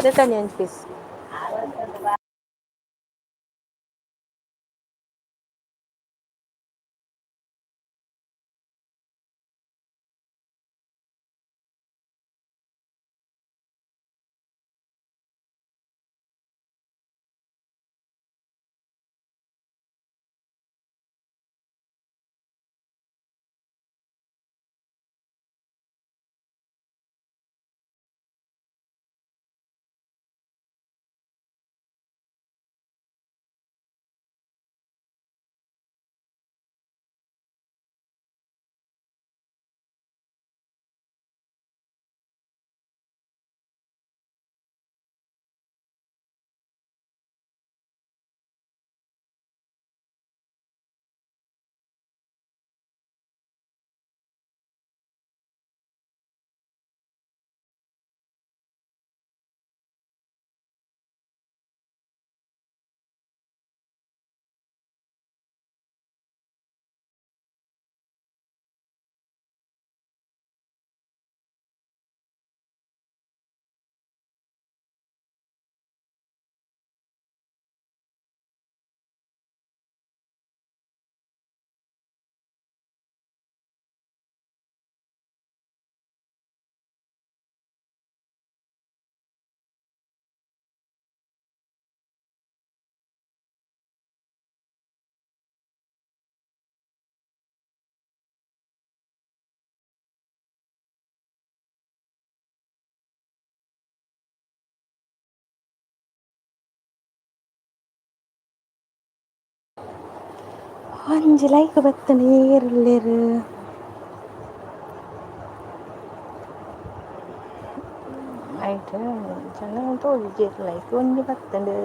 ದೆತೊನಿ ಒಂಜಿ ಪೀಸ್. ಒಂಜಿ ಲೈಕ್ ಬತ್ತುಂಡು ಏರುಲ್ಲೆರ್. ಐಟ್ ಜನ ತೋಜುಜೆರ್ ಲೈಕ್ ಒಂಜಿ ಬತ್ತುಂಡು.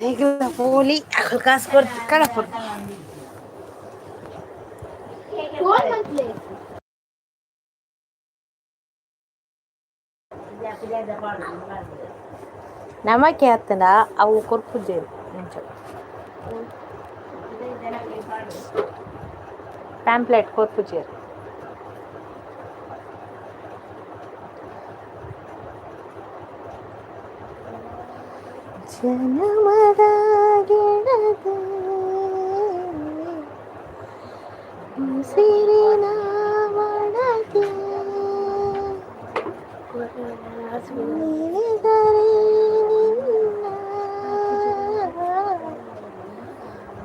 ಎಂಕ್ಲ ಪೋಲಿ ಅಕುಲು ಕಾಸ್ ಕೊರ್ದು ಕಡಪುಡ್ದು. ನಮಕೆ ಅತ್ತುಂಡ ಅವು ಕೊರ್ಪುಜೆರ್ ಅಂಚ. ಪ್ಯಾಂಪ್ಲೆಟ್ ಕೊರ್ಪುಜೆರ್. ಜನಮದ ಗೆಳತಿ ಉಸಿರಿನ ಒಡತಿ ನೆನೆದರೆ ನಿನ್ನ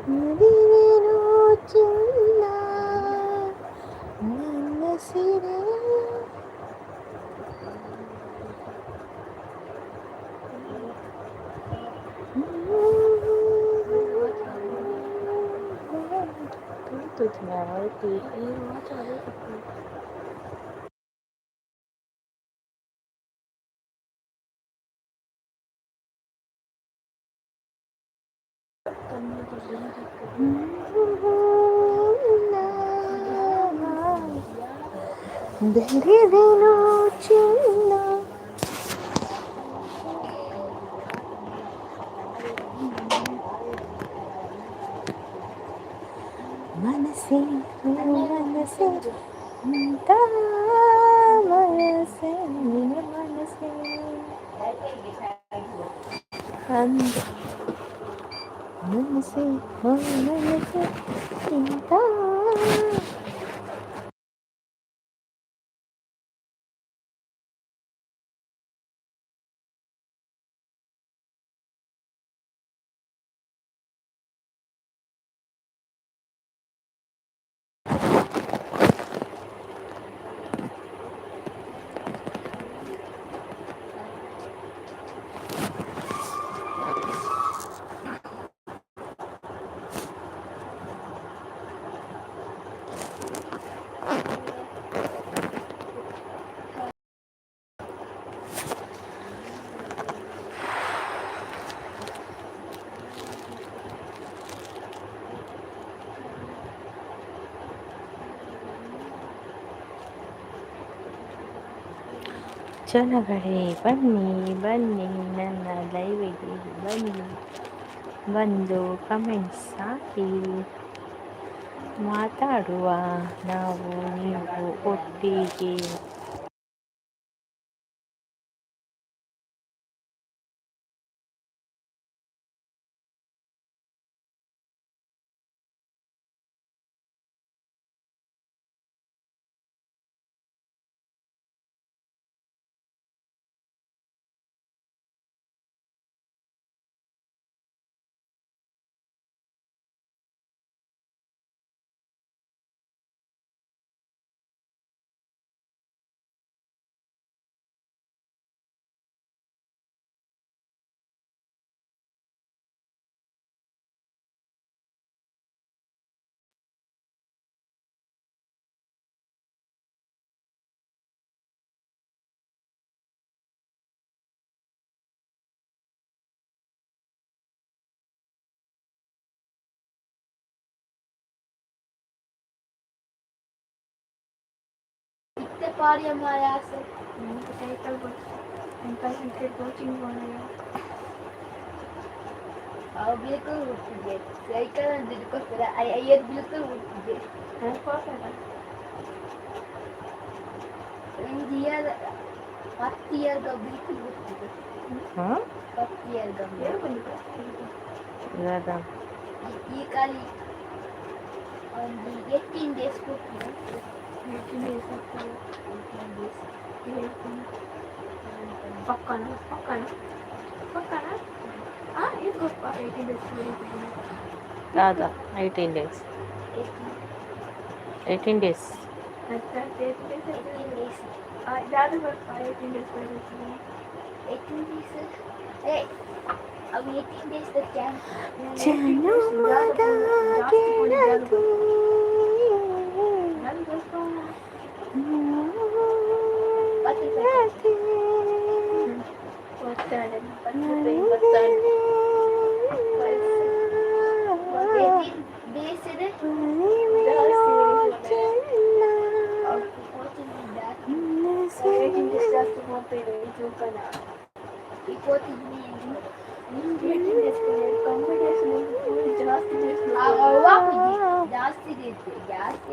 ಮದಿವೆನು ಚಿನ್ನ ನನ್ನ ಸಿರೆ. ಬೆರೆವೆನೋ ಚಿನ್ನ. ಮನಸ್ಸೇ ಮನಸ್ಸೇ ಎಂತ ಮನಸ್ಸೇ ನಿನ್ನ ಮನಸ್ಸೇ ಅಂದ ಮನಸ್ಸೇ ಮನಸ್ಸೇ ಎಂತ. ಜನಗಳೇ ಬನ್ನಿ ಬನ್ನಿ, ನನ್ನ ಲೈವಿಗೆ ಬನ್ನಿ, ಬಂದು ಕಮೆಂಟ್ಸ್ ಹಾಕಿ, ಮಾತಾಡುವ ನಾವು ನೀವು ಒಟ್ಟಿಗೆ. ಇತ್ತೆ ಪಾಡ್ಯ ಮಾರಾಸ. ಸೈಕಲ್ ಅಂಕಲ್ ಕ್ರಿಕೆಟ್ ಕೋಚಿಂಗ್ ಪೋನಗ. ಅವು ಬಿಲ್ಕುಲ್ ಹುಟ್ಟಿದೆ ಸೈಕಲ್ ಅಂದಿದ್ದಕ್ಕೋಸ್ಕರ ಅಯ್ಯರ್ ಬಿಲ್ಕುಲ್ ಹುಟ್ಟಿದೆ. ಪೋಪೆದ. ಒಂದು ಇಯರ್ 10 ಇಯರ್ಗ ಬಿಲ್ಕುಲ್ ಹುಟ್ಟಿದೆ. ಹಾಂ. 10 ಇಯರ್ಗ. ಏಳು ಬಂದಿದೆ. ದಾದ? ಈ ಖಾಲಿ ಒಂದು 18 ಡೇಸ್ ಕೊಟ್ಟಿದೆ. 18 ಡೇಸ್ ಆಗ್ತದೆ. 18 ಡೇಸ್. ಪಕ್ಕನ ಪಕ್ಕನ ಪಕ್ಕನ ಹಾಂ ಇದು ಗೊಪ್ಪ 18 ಡೇಸ್. ದಾದ 18 ಡೇಸ್? 18 ಡೇಸ್. ಮತ್ತೆ 18 ಡೇಸ್. 18 ಡೇಸ್. ದಾದ ಗೊಪ್ಪ 18 ಡೇಸ್ ಬರೀತೀನಿ. 18 ಡೇಸ್ ಏ ಅವು 18 ಡೇಸ್ the camp. ಜನುಮದ ಗೆಳತಿ. ನಾನು ಗೊಪ್ಪ. ಗೆಳತಿ. ಒತ್ತಾಡ 10 ರೂಪಾಯಿ ಒತ್ತಾಡ. 18 ಡೇಸ್ ಇದೆ. ಚಿನ್ನ. ಕೋಚಿಂಗ್ ಜಾಸ್ತಿ. 18 ಡೇಸ್ ಜಾಸ್ತಿ ಹೋಗ್ತಾ ಜೋಕನ. ಈ ಕೋಚಿಂಗ್ 18 ಡೇಸ್ ಕಾಂಪಿಟೇಷನ್ ಜಾಸ್ತಿ ಡೇಸ್. ಜಾಸ್ತಿ ಜಾಸ್ತಿ.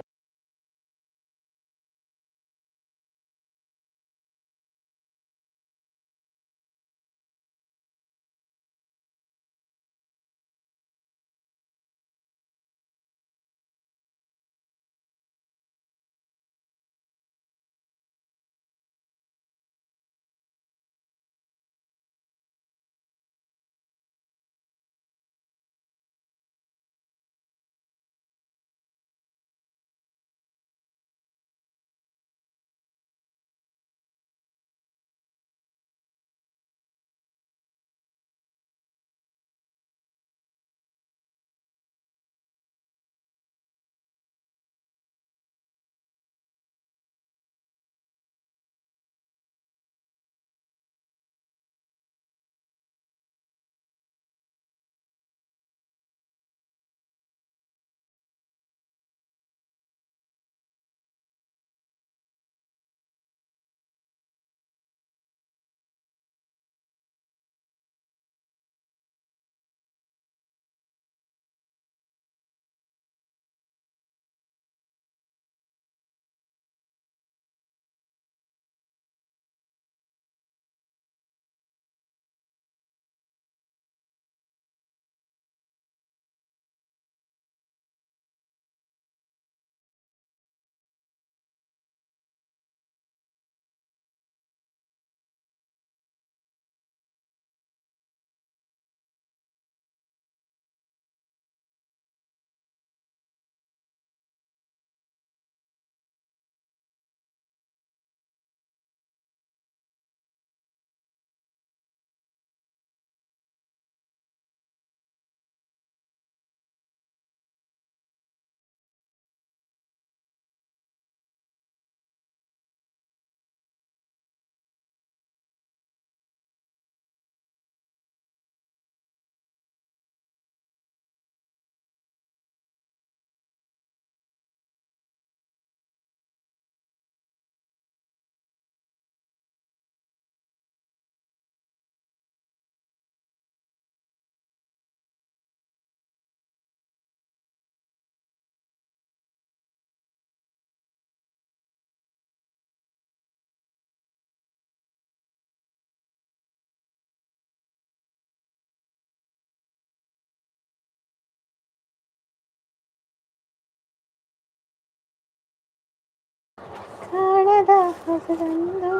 ಹೊಸದೊಂದು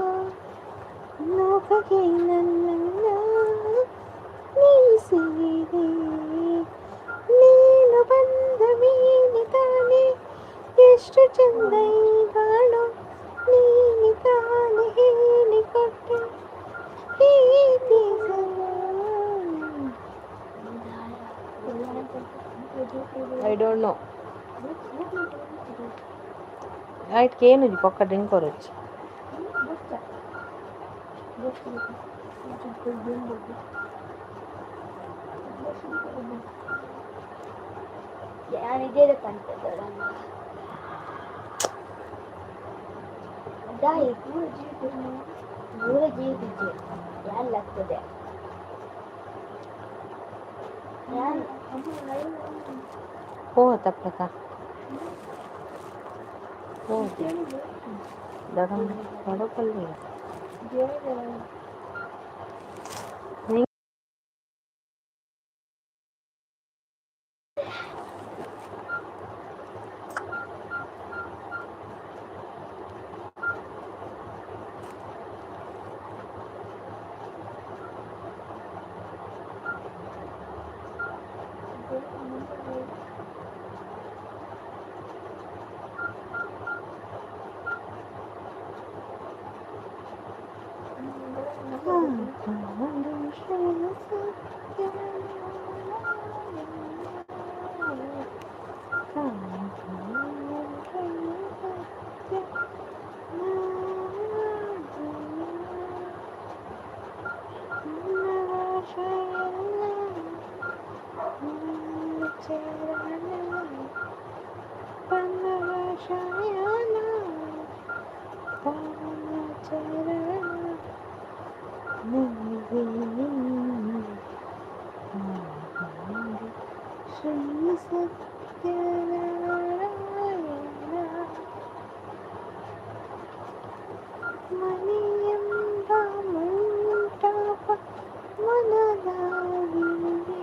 ಲೋಕಕ್ಕೆ ನನ್ನನ್ನು ನೀಸಿದೆ. ನೀನು ಬಂದ ಮೇಲೆ ತಾನೆ ಎಷ್ಟು ಚಂದ ಈ ಬಾಳು, ನೀನೆ ತಾನೆ ಹೇಳಿಕೊಟ್ಟೆ ಪ್ರೀತಿಸಲು. I don't know. ಆಯ್ತು, ಏನು ಪಕ್ಕ ಡ್ರಿಂಕ್ ಕೊರೊಚ್ಚಿ. ಯಾನಿದೇದ ಪಂಪೆ ದಾಯಿ ಪೂರ ಜೀವಿಗೆ ಯಾನ್ ಲಕ್ಕುದೆ ಯಾನ್. ಪೋ ತಪ್ಪಕ ಪೋ ದಡಮ್ ಬಡಪಲ್ಲಿ. ಶ್ರೀ ಸತ್ಯನಾರಾಯಣ ಮನೆಯೆಂಬ ಮಂಟಪ ಮನದಾಗಿದೆ.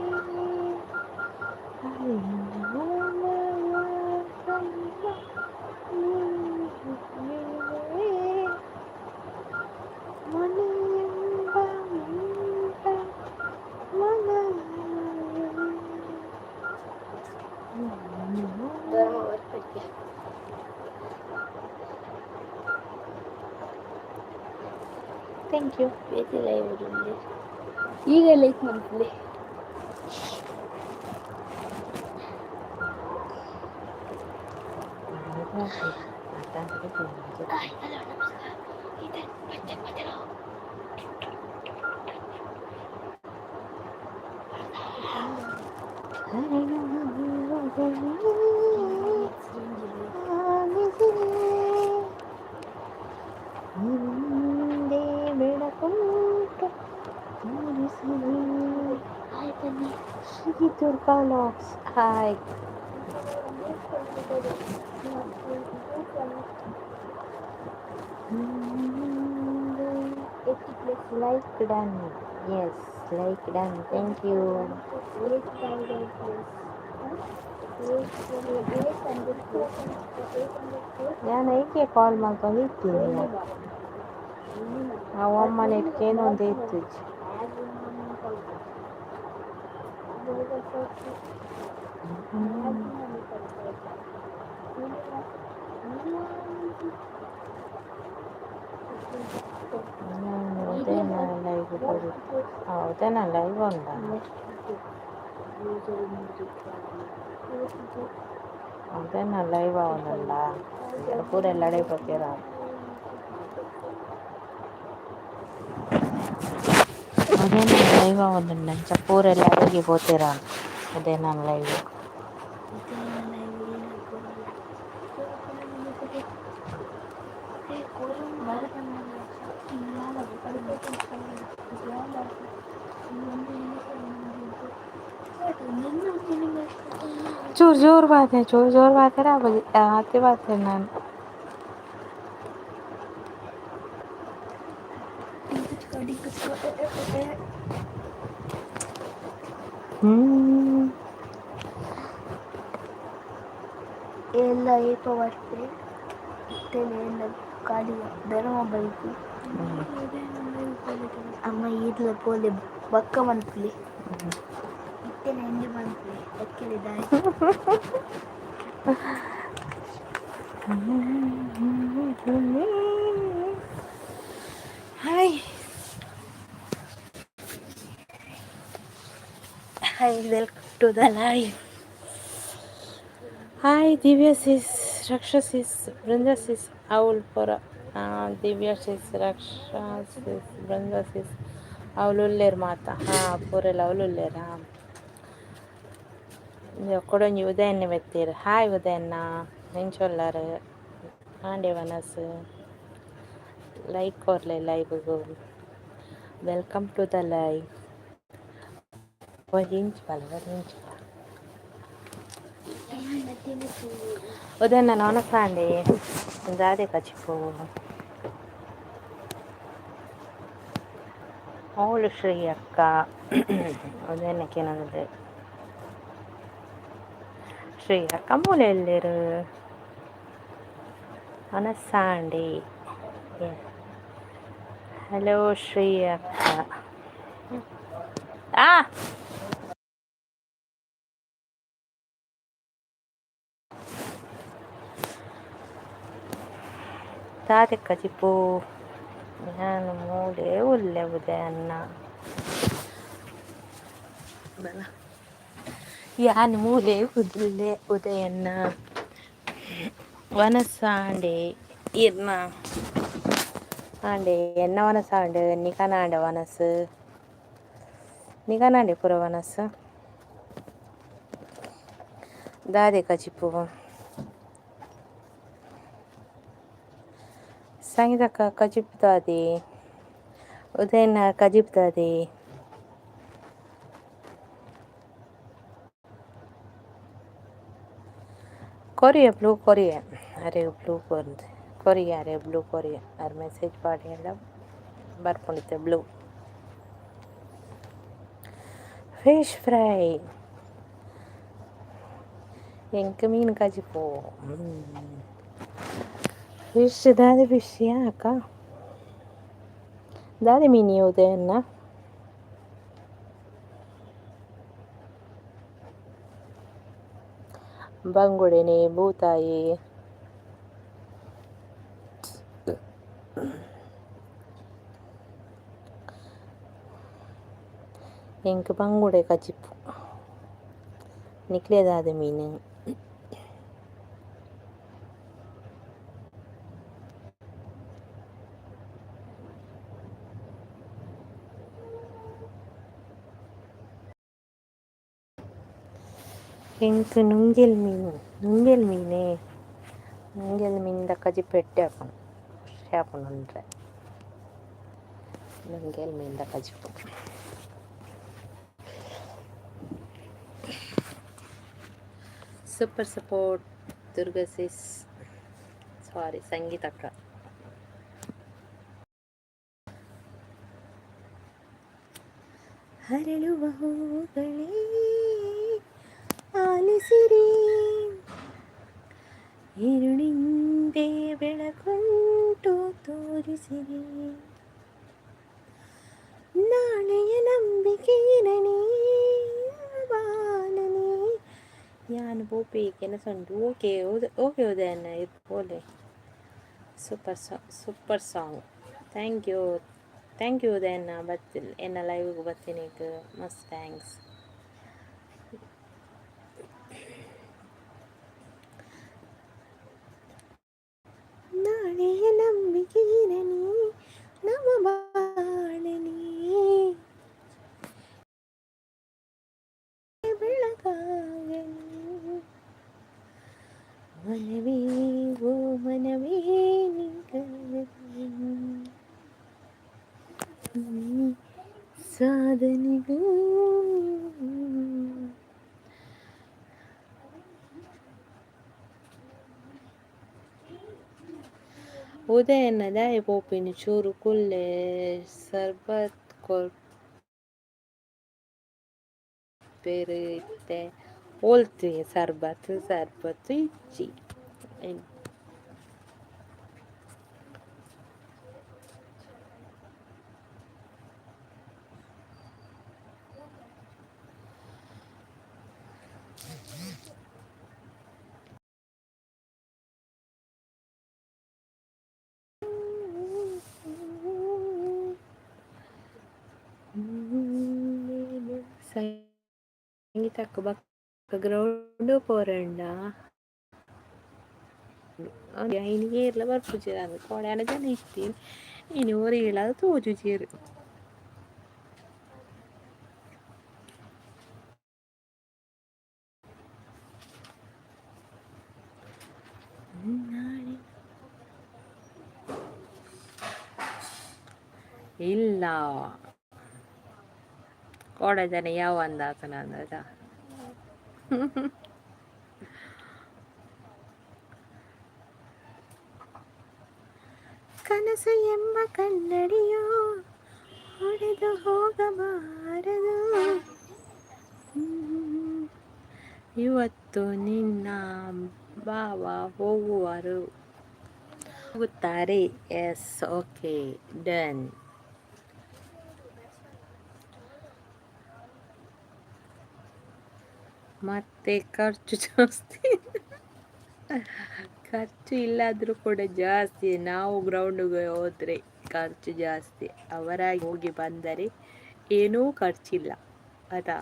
ಹರಿನಾಮವ ಕೈಮ ನೀಡುವೆ. ಮನೆಯೆಂಬ ಮಂಟಪ ಮನದಾಗಿದೆ. ಧರ್ಮ ಬರ್ಪಕ್ಕೆ. Thank you. ಬೇತೆ ಲೈವ್ ಉಂಡು ಈಗ ಲೈಕ್ ಮನ್ಪುಲೆ. ಹಾಯ್, ಹಲೋ, ನಮಸ್ಕಾರ. ಇದೆ ಮತ್ತೆ ಮತ್ತೆ. ಮುಂದೆ ಬೆಳಕುಂಟು ತೋರಿಸಿದೆ. ಹಾಯ್ ಬನ್ನಿ. ಶ್ರೀ ದುರ್ಗಾ ಲಾಕ್ಸ್, hi. 80 plus. Like done. Yes, like done. Thank you. 8,000 plus, 800 plus, 800 plus. ನಾನು ಐಕೆ ಕಾಲ್ ಮಾಡ್ಕೊಂಡು ಇದ್ದೀನಿ. ಆ ಒಮ್ಮನೆ ಒಂದು ಇತ್ತು. ನಾನು ಉದಯನ ಲೈವ್ ಬರುತ್ತೆ. ಹೌದಾ? ಲೈವ್ ಉಂಟಾ? ಉದಯನ ಲೈವ್ ಅವನಲ್ಲ ಪೂರ ಎಲ್ಲಡೆ ಬರ್ತೀರ. ಉದಯನ ಲೈವ್ ಅವನಲ್ಲ ಪೂರ ಎಲ್ಲ ಅಡಿಗೆ ಪೋತೀರ ಉದಯನ ಲೈವ್. ಚೂರು ಜೋರು ಬಾತೆ, ಚೂರು ಜೋರು ಬಾತೆರ ಆತೆ ಬಾತೆ ನಾನು. ಹ್ಮ್. ಎಲ್ಲ ಏಪ ಬರ್ತೆ ಇತ್ತೇನೆ. ಖಾಲಿ ಧರ್ಮ ಬೈಕು. ಅಮ್ಮ ಈರ್ಲ ಪೋಲೆ ಬೊಕ್ಕ ಮನ್ಪುಲೆ. ಇತ್ತೆನೆ ಎಂಜ ಮನ್ಪುಲೆ ಬೊಕ್ಕಲೆ ದಾಯೆ. Hi hi, welcome to the live. Hi Divya sis, Raksha sis, Brinda sis, ಅವ್ಲು ಪೂರ. ದಿವ್ಯ ಸಿಸ್, ರಕ್ಷಾ ಸಿಸ್, ಬೃಂದ ಸಿಸ್, ಅವ್ಲು ಉಲ್ಲೇರ್ ಮಾತ. ಹಾಂ, ಪೂರೆಲ್ಲ ಅವ್ಲು ಉಲ್ಲೇರಾ? ಕೊಡೊಂಜಿ ಉದಯನ್ನೆ ಬತ್ತೀರ್. ಹಾಯ್ ಉದಯಣ್ಣ, ಎಂಚೊಲ್ಲರ್? ಆಂಡೆ ವನಸ್ like ಕೊರ್ಲೆ ಲೈವ್ಗು. Welcome to the live. ಒಂಜಿ ಬಲ, ಒಂಜಿ ಬಲ. ಉದಯಣ್ಣ ನವನಸಾಂಡೆ ದಾದೆ ಕಚಿಪು. ಅವಳು ಶ್ರೀ ಅಕ್ಕ ಉದಯಣ್ಣಕ್ಕೇನಂದ್ರೆ ಶ್ರೀ ಅಕ್ಕ ಮೂಲೆ ಎಲ್ಲೇರು ಅನಸಾಂಡೆ. ಹಲೋ ಶ್ರೀ ಅಕ್ಕ. ಆ ದಾದೆ ಕಜಿಪು? ಯಾನ್ ಮೂಲೆ ಉಲ್ಲೆ ಉದಯಣ್ಣ. ಯಾನ್ ಮೂಲೆ ಉಲ್ಲೆ ಉದಯಣ್ಣ. ವನಸಾಂಡೆ ಇರ್ನ ಆಂಡೆ ಎನ್ನ ವನಸಾಂಡ್ ನಿಕನಾಂಡೆ ವನಸ್ ನಿಕನಾಂಡೆ ಪೂರ ವನಸ್ ದಾದೆ ಕಜಿಪು? ಸಂಗೀತಕ್ಕ ಕಜಿಪು ದಾದೆ? ಉದಯಣ್ಣ ಕಜಿಪು ದಾದೆ? ಕೊರಿಯ ಬ್ಲೂ ಕೊರಿಯ ಅರೆ ಬ್ಲೂ ಕೊರ್ದು ಕೊರಿಯ ಅರೆ ಬ್ಲೂ ಕೊರಿಯ ಅರ್ ಮೆಸೇಜ್ ಪಾಡಿಯಂಡ ಬರ್ಪುಂಡಿತ್ತೆ. ಬ್ಲೂ ಫಿಶ್ ಫ್ರೈ ಎಂಕ್ ಮೀನು ಕಜಿಪು. ಫಿಶ್ ದಾದೆ? ಫಿಶ್ ಅಕ್ಕ ದಾದೆ ಮೀನು ಉದಯಣ್ಣ? ಬಂಗುಡೆನೆ ಬೂತಾಯಿ. ಎಂಕ್ ಬಂಗುಡೆ ಕಜಿಪು. ನಿಕ್ಲೆ ದಾದೆ ಮೀನು? ಎಂಕ್ ನುಂಗೆಲ್ ಮೀನು. ನುಂಗೆಲ್ ಮೀನೇ. ನುಂಗೆಲ್ ಮೀನ್ದ ಕಜಿಪು ಎಡ್ಡೆ ಆಪುಂಡು, ಖುಷಿ ಆಪುಂಡು ಉಂಡ್ರೆ ನುಂಗೆಲ್ ಮೀನ್ದ ಕಜಿಪು. Super support Durga sis, sorry ಸಂಗೀತಕ್ಕ. ಅರಳುವ ಹೂಗಳೇ ಆಲಿಸಿರಿ, ಇರುಳಿಂದೆ ಬೆಳಕುಂಟು ತೋರಿಸಿರಿ. ನಾಳೆಯ ನಂಬಿಕೆ ಇರಲಿ ಬಾನನೆ. ಯಾನ್ ಪೋಪೆ ಕೆಲಸ ಉಂಟು. ಓಕೆ ಓಕೆ ಉದಯಣ್ಣ, ಇದು ಪೋಲೆ. Super super song. Thank you, thank you Udayanna. ಬತ್ತಿಲ್ಲ ಎನ್ನ ಲೈವ್ಗೆ ಬತ್ತೀನಿ. ಮಸ್ತ್ thanks. ನಾಳೆಯ ನಂಬಿಕೆ ಇರಲಿ ನಮ್ಮ ಬಾಳಲಿ ಬೆಳಕಾಗಲಿ. ಮನವೇ ಓ ಮನವೇ ನಿಂಗಲಿ ಸಾಧನೆಗೂ. ಉದಯಣ್ಣ ದಾಯೆ ಪೋಪಿನಿ? ಚೂರು ಕುಲ್ಲೆ, ಸರ್ಬತ್ ಕೊರ್ಪೆರ್ ಇತ್ತೆ. ಓಲ್ತು ಸರ್ಬತ್? ಸರ್ಬತ್ ಇಜ್ಜಿ. ಸಂಗೀತಕ್ಕ ಬೊಕ್ಕ ಗ್ರೌಂಡ್ ಪೋರೆಂಡ ಇನಿ ಏರ್ಲ ಬರ್ಪುಜೆರ್ ಅಂದ್ ಕೋಡೆ ಜನ ಇತ್ತಿ ಇನಿ ಒರಿಲ ತೋಜುಜೆರ್. ಇಲ್ಲ ಕೋಡೆ ಜನ ಯಾವ ಅಂದಾತನ ಅಂದಾತ. ಕನಸು ಎಂಬ ಕನ್ನಡಿಯು ಒಡೆದು ಹೋಗಬಾರದು. ಇವತ್ತು ನಿನ್ನ ಭಾವ ಹೋಗುವರು ಹೋಗುತ್ತಾರೆ. Yes, okay, done. ಮತ್ತೆ ಖರ್ಚು ಜಾಸ್ತಿ. ಖರ್ಚು ಇಲ್ಲಾದರೂ ಕೂಡ ಜಾಸ್ತಿ. ನಾವು ಗ್ರೌಂಡಿಗೆ ಹೋದರೆ ಖರ್ಚು ಜಾಸ್ತಿ, ಅವರಾಗಿ ಹೋಗಿ ಬಂದರೆ ಏನೂ ಖರ್ಚಿಲ್ಲ ಅದಾ.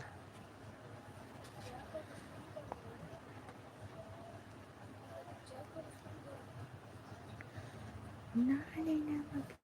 ನಾಳೆ ನಮಗೆ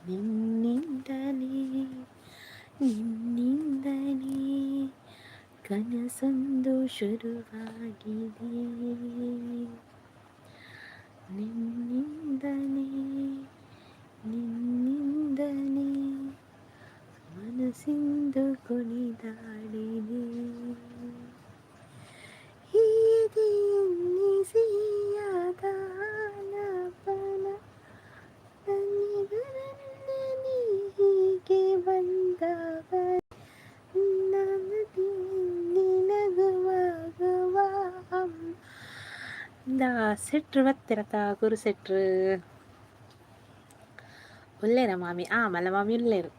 ನಿನ್ನಿಂದಲೇ ನಿನ್ನಿಂದಲೇ ಕನಸೊಂದು ಶುರುವಾಗಿದೆ. ನಿನ್ನಿಂದಲೇ ನಿನ್ನಿಂದಲೇ ಮನಸ್ಸಿಂದು ಕುಣಿದಾಡಿದೆ. ಹೀಗೆನ್ನಿಸಿಯಾದ ಆಲಾಪನ ನನ್ನೆದುರಲ್ಲೇ ಹೀಗೆ ಬಂದಾಗ ನಗುವಾಗುವ. ಸೆಟ್ರು ಬತ್ತಿರತ ಗುರು ಸೆಟ್ರು ಉಲ್ಲೇರ ಮಾಮಿ? ಆ ಮಲ್ಲ ಮಾಮಿ ಉಲ್ಲೇರು.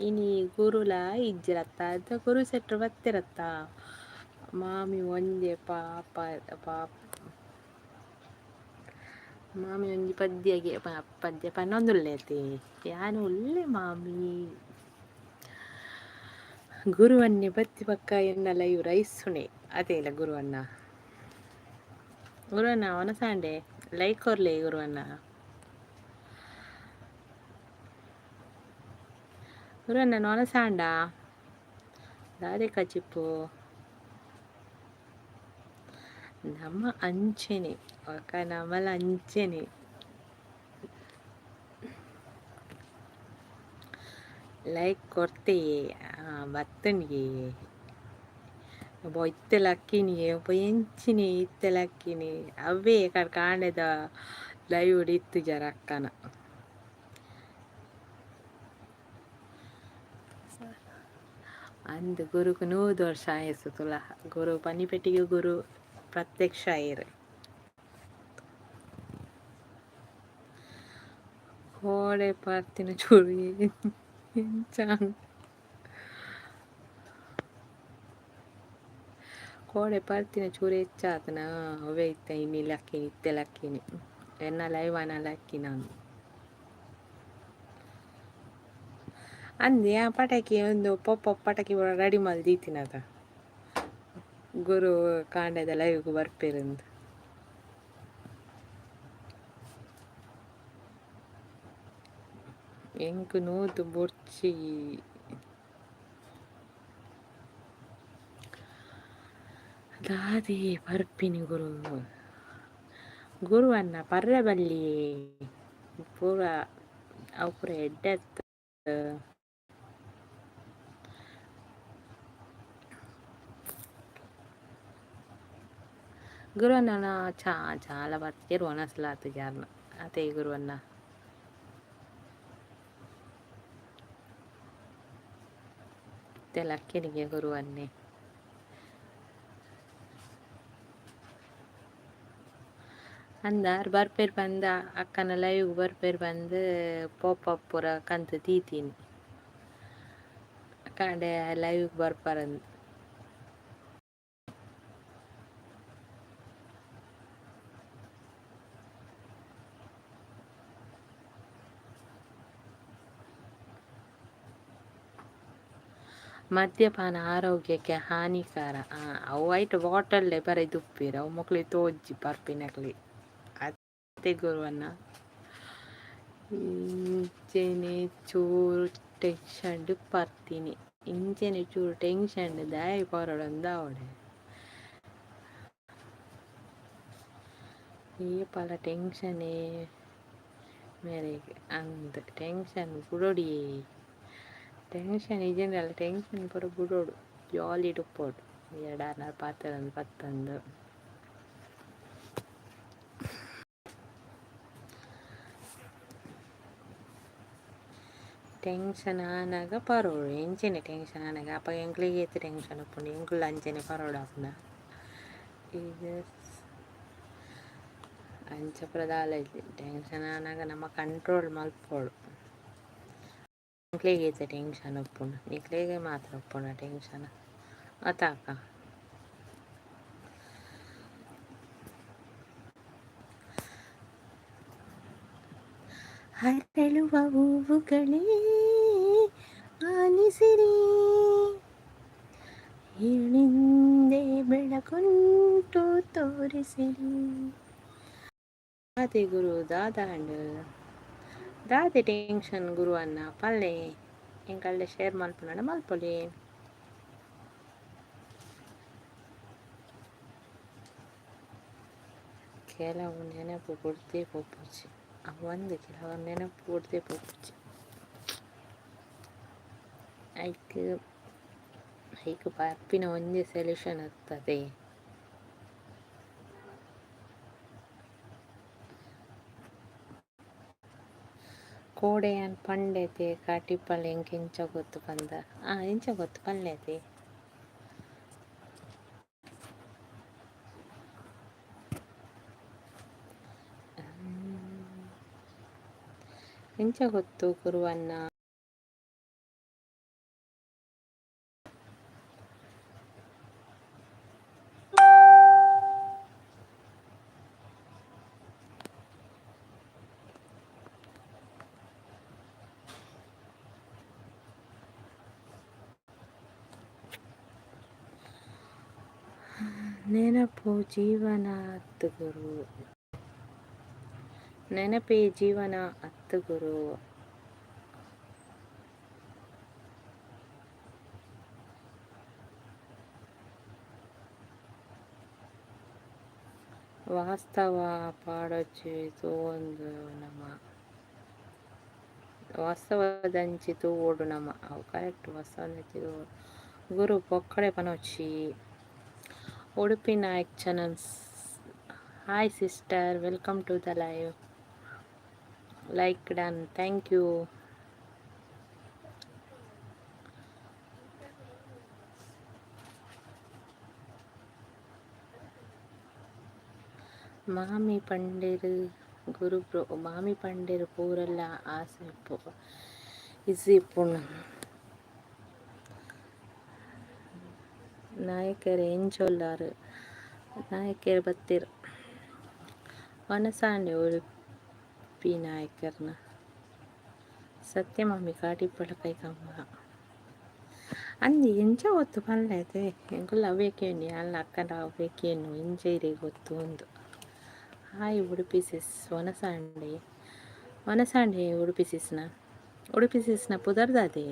ಇನಿ ಗುರುಲ ಇಜ್ಜಿರತ್ತ ಅದ ಗುರು ಸೆಟ್ರು ಬತ್ತಿರತ್ತ. ಮಾಮಿ ಒಂಜೆ ಪಾಪ ಪಾಪ ಮಾಮಿ ಒಂಜಿ ಪದ್ಯಗೆ ಪದ್ಯ ಪನ್ನೊಂದುಲ್ಲೇತಿ. ಯಾನ್ ಉಲ್ಲೆ ಮಾಮಿ. ಗುರುವನ್ನೇ ಬತ್ತಿ ಪಕ್ಕ ಎನ್ನ ಲೈವ್ ರೈಸುಣೆ ಅದೇಲ ಗುರುವನ್ನ. ಗುರುವನ್ನ ವನಸಾಂಡೆ ಲೈಕ್ ಕೊರ್ಲೆ ಗುರುವನ್ನ. ಗುರುವನ್ನ ವನಸಾಂಡ ದಾದೆ ಕಚಿಪ್ಪು ನಮ್ಮ ಅಂಚೆನೆ ಒಕ ನಮಲ ಅಂಚೆನೆ. ಲೈಕ್ ಕೊರ್ತೆಯೇ ಬತ್ತನಿಗೆ ಒಬ್ಬ ಇತ್ತೆ ಲಕ್ಕಿನಿ ಒಬ್ಬ ಎಂಚಿನಿ ಇತ್ತೆ ಲಕ್ಕಿನಿ ಅವೇ ಕಾಂಡೆದ ಲೈವ್ ಇತ್ತು ಜರ ಅಕ್ಕನ. ಅಂದ್ ಗುರುಕು 100 ವರ್ಷ ಆಯಸ್ಸು ತುಲ. ಗುರು ಪನಿಪೆಟ್ಟಿಗೆ ಗುರು ಪ್ರತ್ಯಕ್ಷ ಆಯೆರ್. ಕೋಡೆ ಪಾರ್ತಿನ ಚೂರು ಎಂಚ ಕೋಡೆ ಪರ್ತಿನ ಚೂರು ಹೆಚ್ಚಾತನ ಅವೇ ಇತ್ತ ಇನಿ ಲಕ್ಕಿನಿ ಇತ್ತೆ ಲಕ್ಕಿನಿ ಎನ್ನ ಲೈವ್ ಆನ ಲಕ್ಕಿ ನಾನು ಅಂದೆ. ಆ ಪಟಾಕಿ ಒಂದು ಪೊಪ್ಪ ಪಟಾಕಿ ಪೂರ ರೆಡಿ ಮಲ್ದಿತ್ತಿನತ ಗುರು ಕಾಂಡೆದ ಲೈವ್ಗ್ ಬರ್ಪೆರಂದ್. ಎಂಕ್ ನೂದು ಬೊರ್ಚಿ. ದಾದೆ ಬರ್ಪಿನಿ ಗುರು ಗುರುವನ್ನ ಪರ್ರೆ ಬಲ್ಲಿ ಪೂರ ಅವು ಪೂರ ಎಡ್ಡೆ ಅತ್ತ್. ಗುರುವನ್ನ ಚಾ ಚಾಲ ಬರ್ತಿರು ಒಣಸ್ಲಾತು ಜಾರ್ನ ಅತೆ ಗುರುವನ್ನ. ಇತ್ತೆ ಲಕ್ಕಿನಿಗೆ ಗುರುವನ್ನೇ. ಅಂದಾರ್ ಬರ್ಪೇರ್ ಪಂದ ಅಕ್ಕನ ಲೈವ್ ಬರ್ಪೇರ್ ಬಂದು ಪೋಪ ಪೂರ ಕಂತು ತೀತೀನಿ ಕಾಂಡೆ ಲೈವ್ ಬರ್ಪಾರಂದು. ಮದ್ಯಪಾನ ಆರೋಗ್ಯಕ್ಕೆ ಹಾನಿಕಾರ. ಅವು ಐಟ್ ಬಾಟಲ್ಲೇ ಬರೀ ದುಪ್ಪೀರ ಅವು ಮೊಕ್ಲಿ ತೋಜಿ ಪರ್ಪಿನಕ್ಲಿ ಅತ್ತೆ ಗುರುವನ್ನ. ಇಂಚೆನೆ ಚೂರು ಟೆನ್ಷನ್ ಪರ್ತೀನಿ, ಇಂಚೆನೆ ಚೂರು ಟೆನ್ಷನ್ ದಾಯ ಪರೊಡೊಂದು ಅವಡೆ ಈ ಪಲ ಟೆನ್ಷನೇ ಮೇರೆಗೆ ಅಂದ್ ಟೆನ್ಷನ್ ಬುಡೊಡಿ. ಟೆನ್ಷನ್ ಇಜ್ಜಿಂಡಲ ಟೆನ್ಷನ್ ಪೂರ ಬುಡೊಡು, ಜಾಲಿಡ್ ಉಪ್ಪೊಡು. ಎಡಾರ್ನ ಪಾತೆರಂದು ಪತ್ತಂದು ಟೆನ್ಷನ್ ಆನಗ ಪರೋಡು. ಎಂಚನೆ ಟೆನ್ಷನ್ ಆನಗ ಅಪಗ ಎಂಕ್ಲೆಗ್ ಏತ್ ಟೆನ್ಷನ್ ಉಪ್ಪುಂಡು, ಎಂಕುಲು ಅಂಚನೆ ಪರೋಡು ಆಪುನ ಇದು ಅಂಚ ಪೂರ ದಾಲ ಇಜ್ಜಿ. ಟೆನ್ಷನ್ ಆನಗ ನಮ ಕಂಟ್ರೋಲ್ ಮಲ್ಪೊಡು. ಎಂಕ್ಲೆಗ್ ಏತ್ ಟೆನ್ಷನ್ ಉಪ್ಪುಂಡು, ನಿಕ್ಲೆಗ್ ಮಾತ್ರ ಉಪ್ಪುಂಡು ಟೆನ್ಷನ್ ಅತಾಕ. ಅರಳುವ ಹೂವುಗಳೇ ಆಲಿಸಿರಿ, ಏಳಿಂದೆ ಬೆಳಕುಂಟು ತೋರಿಸಿರಿ. ದಾದೆ ಗುರು ದಾದಾಂಡ್ ದಾದೆ ಟೆನ್ಷನ್ ಗುರು ಅನ್ನ ಪಲ್ಲೆ ಎಂಕಲ್ಡ ಶೇರ್ ಮಲ್ಪುನಡ ಮಲ್ಪೊಲಿ. ಕೆಲವು ನೆನಪು ಬುಡ್ದೇ ಪೋಪುಜಿ ಅವು ಒಂದು ಕೆಲವು ನೆನಪು ಬುಡ್ದೇ ಪೋಪುಜಿ. ಐಕ್ ಐಕ್ ಪರ್ಪಿನ ಒಂಜಿ ಸೊಲ್ಯೂಷನ್ ಇರ್ತದೆ. ಕೋಡೆ ಯಾನ್ ಪಂಡೆತೆ ಕಾಟಿಪಳ್ಳಿ ಎಂಕ್ ಎಂಚ ಗೊತ್ತು ಪಂದ. ಎಂಚ ಗೊತ್ತು ಪಲ್ಲೆತೆ. ಎಂಚ ಗೊತ್ತು ಗುರುವನ್ನ. ನೆನಪು ಜೀವನ ಅತ್ತು ಗುರು, ನೆನಪೇ ಜೀವನ ಅತ್ತು ಗುರು. ವಾಸ್ತವ ಪಾಡೊಚಿ ತೂವೊಂದು ನಮ, ವಾಸ್ತವದಂಚಿ ತೂವೊಡು ನಮ. ಅವು correct, ವಾಸ್ತವದಂಚಿ Guru ಪೊಕ್ಕಡೆ ಪನೊಚಿ. Udupi Nayak channels, hi sister, welcome to the live. Like done, thank you. ಮಾಮಿ ಪಂಡೆರ್ ಗುರು ಬ್ರೋ, ಮಾಮಿ ಪಂಡೆರ್ ಪೂರೆಲ್ಲ ಆಸೆ ಇಪ್ಪು ಇಸಿ ಇಪ್ಪುಂಡು. ನಾಯಕೆರ್ ಎಂಚ ಉಲ್ಲಾರ್ ನಾಯಕೆರ್ ಬತ್ತೆರ್ ವನಸಾಂಡೆ ಉಡುಪಿ ನಾಯಕರ್ನ. ಸತ್ಯ ಮಾಮಿ ಕಾಟಿಪ್ಪಳ ಕೈ ಕಂಬ ಅಂದ್ ಎಂಚ ಗೊತ್ತು ಪನ್ಲೆ ಎಂಕುಲು ಅವೇ ಕೇಳಿ ಅಲ್ಲ ಅಕ್ಕನ ಅವೇ ಕೇನು ಎಂಚ ಇರೆಗ್ ಗೊತ್ತು ಉಂದು. ಹಾಯ್ ಉಡುಪಿ ಸಿಸ್, ವನಸಾಂಡೆ ವನಸಾಂಡೆ ಉಡುಪಿ ಸಿಸ್ನ, ಉಡುಪಿ ಸಿಸ್ನ ಪುದರ್ದಾದೆ.